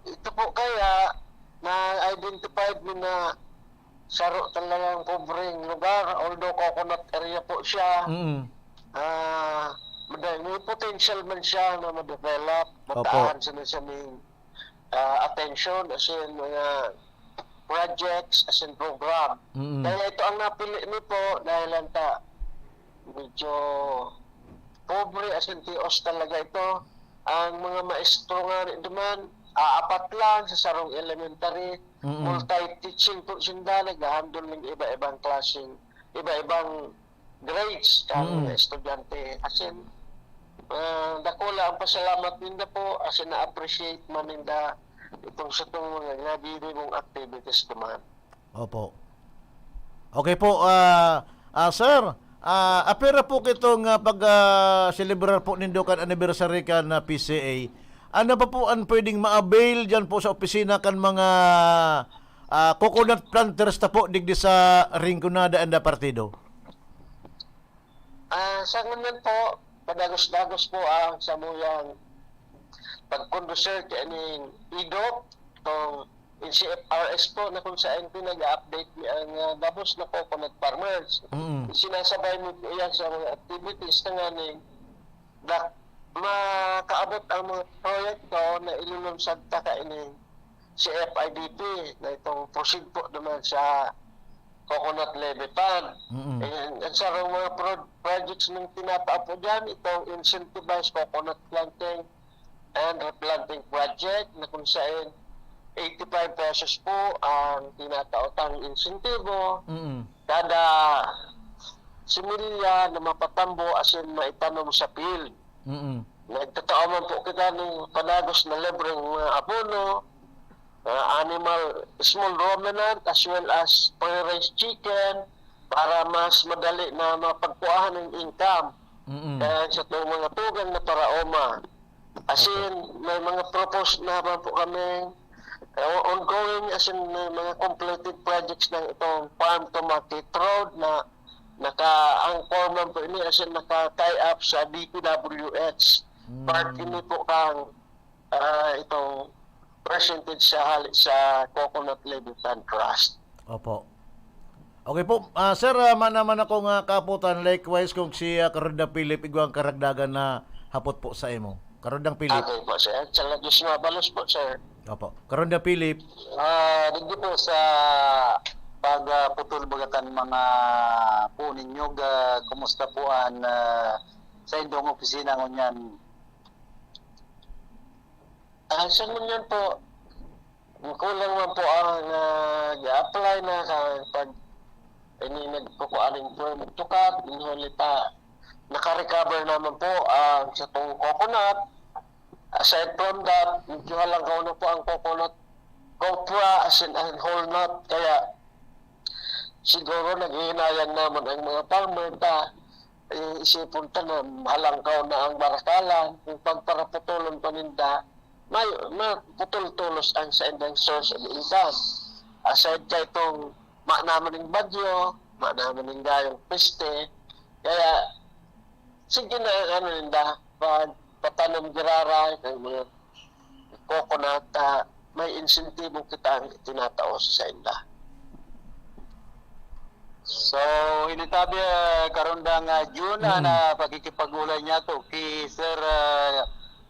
Ito po kaya, na-identified mi na saro talagang pobreng lugar, although coconut area po siya. Mm. Ah, maday-, may potential man siya na ma-develop, mataan sa nasaning ah, attention, as in mga projects, as in program. Mm. Kaya ito ang napili mi po dahil lang ta medyo pobre, as in tios talaga ito. Ang mga maestro nga ni duman, aapat lang sa sarong elementary, Mm. multi-teaching po sinda, nag-handle ng iba-ibang klaseng, iba-ibang grades ang Mm. mga estudyante. As in, ah, dakula ang pasalamat ninda po, as in, na-appreciate man ninda itong satong mga ginagiribong activities naman. Opo. Okay po, ah, ah, sir, ah, apira po kitong, ah, pag, ah, celebrar po nindo kan anniversary kan, ah, P C A. Ano pa po ang pwedeng ma-avail dyan po sa opisina kan mga, ah, coconut planters ta po digdi sa Rinconada and, ah, Partido? Ah, sa ngunyan po, padagos-dagos po ang samuyang pag-conducir kaining idop, itong N C F R S po, na kung saan pinag-update ni ang, ah, gabos na coconut farmers. Mm. Sinasabay mo po yan sa mga activities na nga ni dak-, makaabot ang mga proyekto na ilulunsad ta kaining C F I D P, na itong proceed po naman sa Coconut Levy Fund. Mm. And, and sa mga pro-, projects ng tinatao po dyan, itong incentivized coconut planting and replanting project, na kung saan eighty-five pesos po ang tinataotang insentibo Mm. kada similya na mapatambo, as in maitanom sa field. Mm. Nagtatao man po kita ng padagos na libreng mga abono, ah, animal, small ruminant, as well as free-range chicken, para mas madali na mapagkuhaan ng income. Mm. Kaya sa itong mga tugang na paraoma. As in, may mga proposed naman po kami, eh, ongoing, as in, may mga completed projects ng itong farm to market road na naka-anchor man po ini, as in, naka-tie up sa D P W H. Mm. Part ini po kang, ah, itong percentage sa hali sa Coconut Levy Fund Trust. Opo. Okay po. Ah, sir, ah, man naman akong, ah, kaputan. Likewise, kung si, ah, Karonda Philip, igwang karagdagan na hapot po sa imo. Karondang Philip. Okay po, sir. Sa Diyos mabalos po, sir. Opo. Karonda Philip. Ah, digdi po sa pagputol baga kan mga puon ninyo, ah, kumusta po ang, ah, sa indong opisina ngunyan? Ah, sa ngunyan po, kulang man po ang, ah, i-apply na sa pag ini nagkukuan ng permit to cut, huli pa, naka-recover naman po ang satong coconut. Aside from that, medyo halangkaw na po ang coconut copra, as in, as in whole nut. Kaya, siguro, naghihinayang naman ang mga farmer ta, eh, isipon ta na halangkaw na ang barakalan, kung pagparaputulon pa ninda, may, maputol-tulos ang sa indang source of income. Aside kay itong ma naman ng bagyo, ma naman ng gayong peste, kaya, sige na ang ano ninda, pag patanom giraray, ang mga coconut, ah, may insentibo kita ang tinatao sa inda. So, ini tabi, ah, karondang, ah, June, ah, Mm. na pakikipag-ulay niya to ki Sir, ah,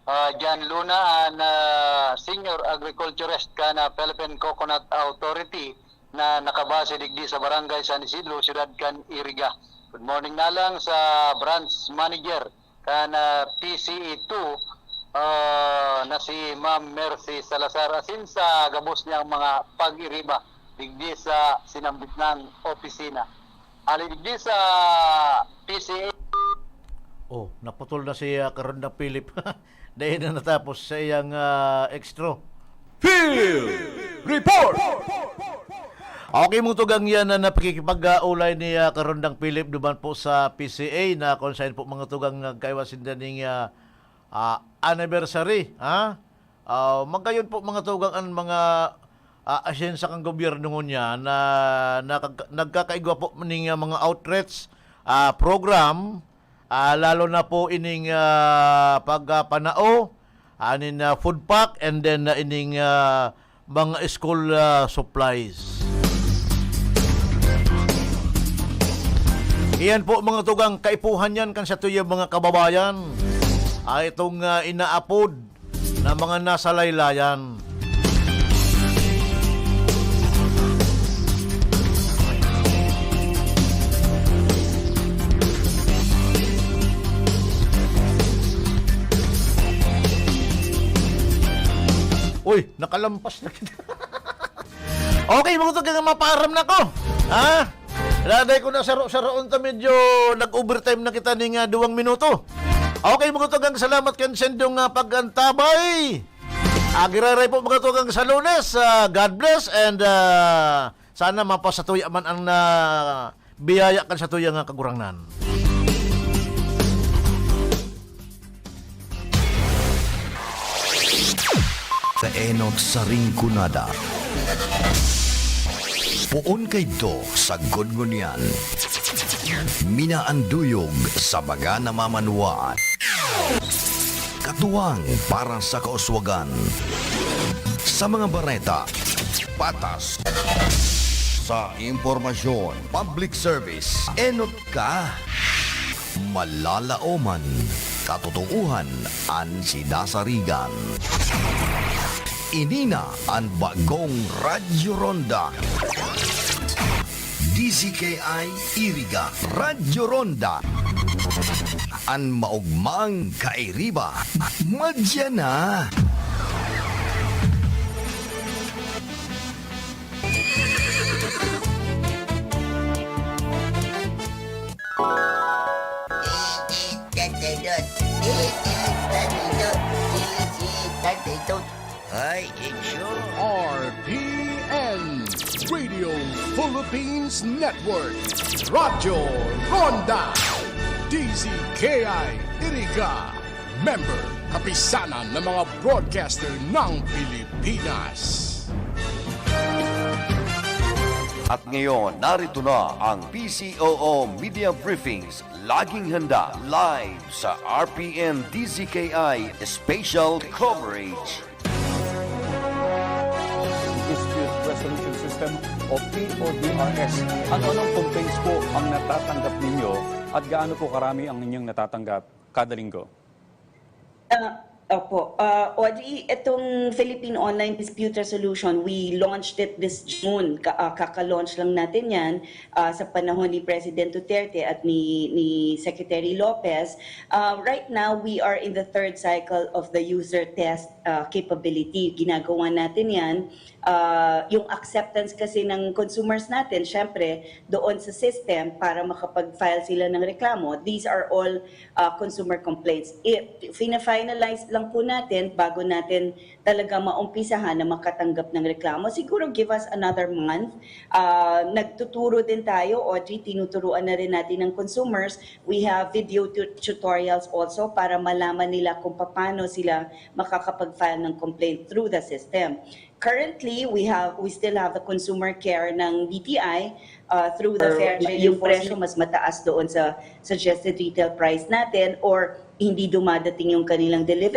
ah, John Luna, an, ah, Senior Agriculturist kan, ah, Philippine Coconut Authority na nakabase digdi sa Barangay San Isidro, Siyudad kan Iriga. Good morning na lang sa branch manager kan, ah, P C A two, ah, na si Ma'am Mercy Salazar, asin sa gabos niyang mga pag-iriba digdi sa sinambit nang opisina. Hali digdi sa P C A. Oh, naputol na si, ah, Karondang Philip. Dahil na natapos sa iyang, ah, extra. Field Report! Okay, mga tugang, yan na napakikipag-aulay ni, ah, Karondang Philip duman po sa P C A na kung saan po, mga tugang, nagkaiwas sinda ning, ah, ah, anniversary, ha? Ah, magayon po, mga tugang, ang mga, ah, ahensya kan gobyerno ngunyan na nakag-, nagkakaigwa po ning, ah, mga outreach, ah, program, ah, lalo na po ining, ah, pagpanao, aning, ah, food pack, and then, ah, ining, ah, mga school, ah, supplies. Iyan po, mga tugang, kaipuhan yan kan satuyang mga kababayan. Ah, itong, ah, inaapod na mga nasa laylayan. Uy, nakalampas na kita. Okay, mga tugang, mapaaram na ko. Ha? Laday ko na saro-saroon ta, medyo nag-overtime na kita ning, ah, duwang minuto. Okay, mga tugang, salamat kan sendong, ah, pag-antabay. Ah, giraray po, mga tugang, sa Lunes. Ah, God bless and, ah, sana mapasatuya man ang na biyaya kan satuyang, ah, Kagurangnan. Sa enot sa Rinconada. Poon kaidto sa gud ngunyan. Minaanduyog sa mga namamanwaan. Katuwang para sa kauswagan. Sa mga bareta, patas. Sa impormasyon, public service, enot ka. Malalaoman, katotoohan an sinasarigan. Ini na an bagong Radyo Ronda. D Z K I Iriga, Radyo Ronda. An maogmang kairiba, madya na. Ay, itso. R P N, Radio Philippines Network, Radyo Ronda, D Z K I Iriga, member, Kapisanan ng mga Broadcaster ng Pilipinas. At ngayon, narito na ang P C O O Media Briefings. Laging handa, live sa R P N D Z K I Special Coverage. Dispute Resolution System o P O D R S. Ano-anong complaints po ang natatanggap ninyo at gaano po karami ang inyong natatanggap kada linggo? Ah, opo. Ah, Audrey, itong Philippine Online Dispute Resolution, we launched it this June. Ka- ah, kaka-launch lang natin yan, ah, sa panahon ni President Duterte at ni, ni Secretary Lopez. Ah, right now, we are in the third cycle of the user test, ah, capability. Ginagawa natin yan. Ah, yung acceptance kasi ng consumers natin, syempre, doon sa system para makapag-file sila ng reklamo. These are all, ah, consumer complaints. I-, fina-finalize lang po natin bago natin talaga maumpisahan na makatanggap ng reklamo. Siguro give us another month. Ah, nagtuturo din tayo, Audrey, tinuturuan na rin natin ng consumers. We have video tu-, tutorials also para malaman nila kung paano sila makakapag-file ng complaint through the system. Currently, we have, we still have the consumer care ng D T I, uh, through the Or Fair Trade yung Enforcement. Presyo mas mataas doon sa suggested retail price natin or hindi dumadating yung kanilang delivery.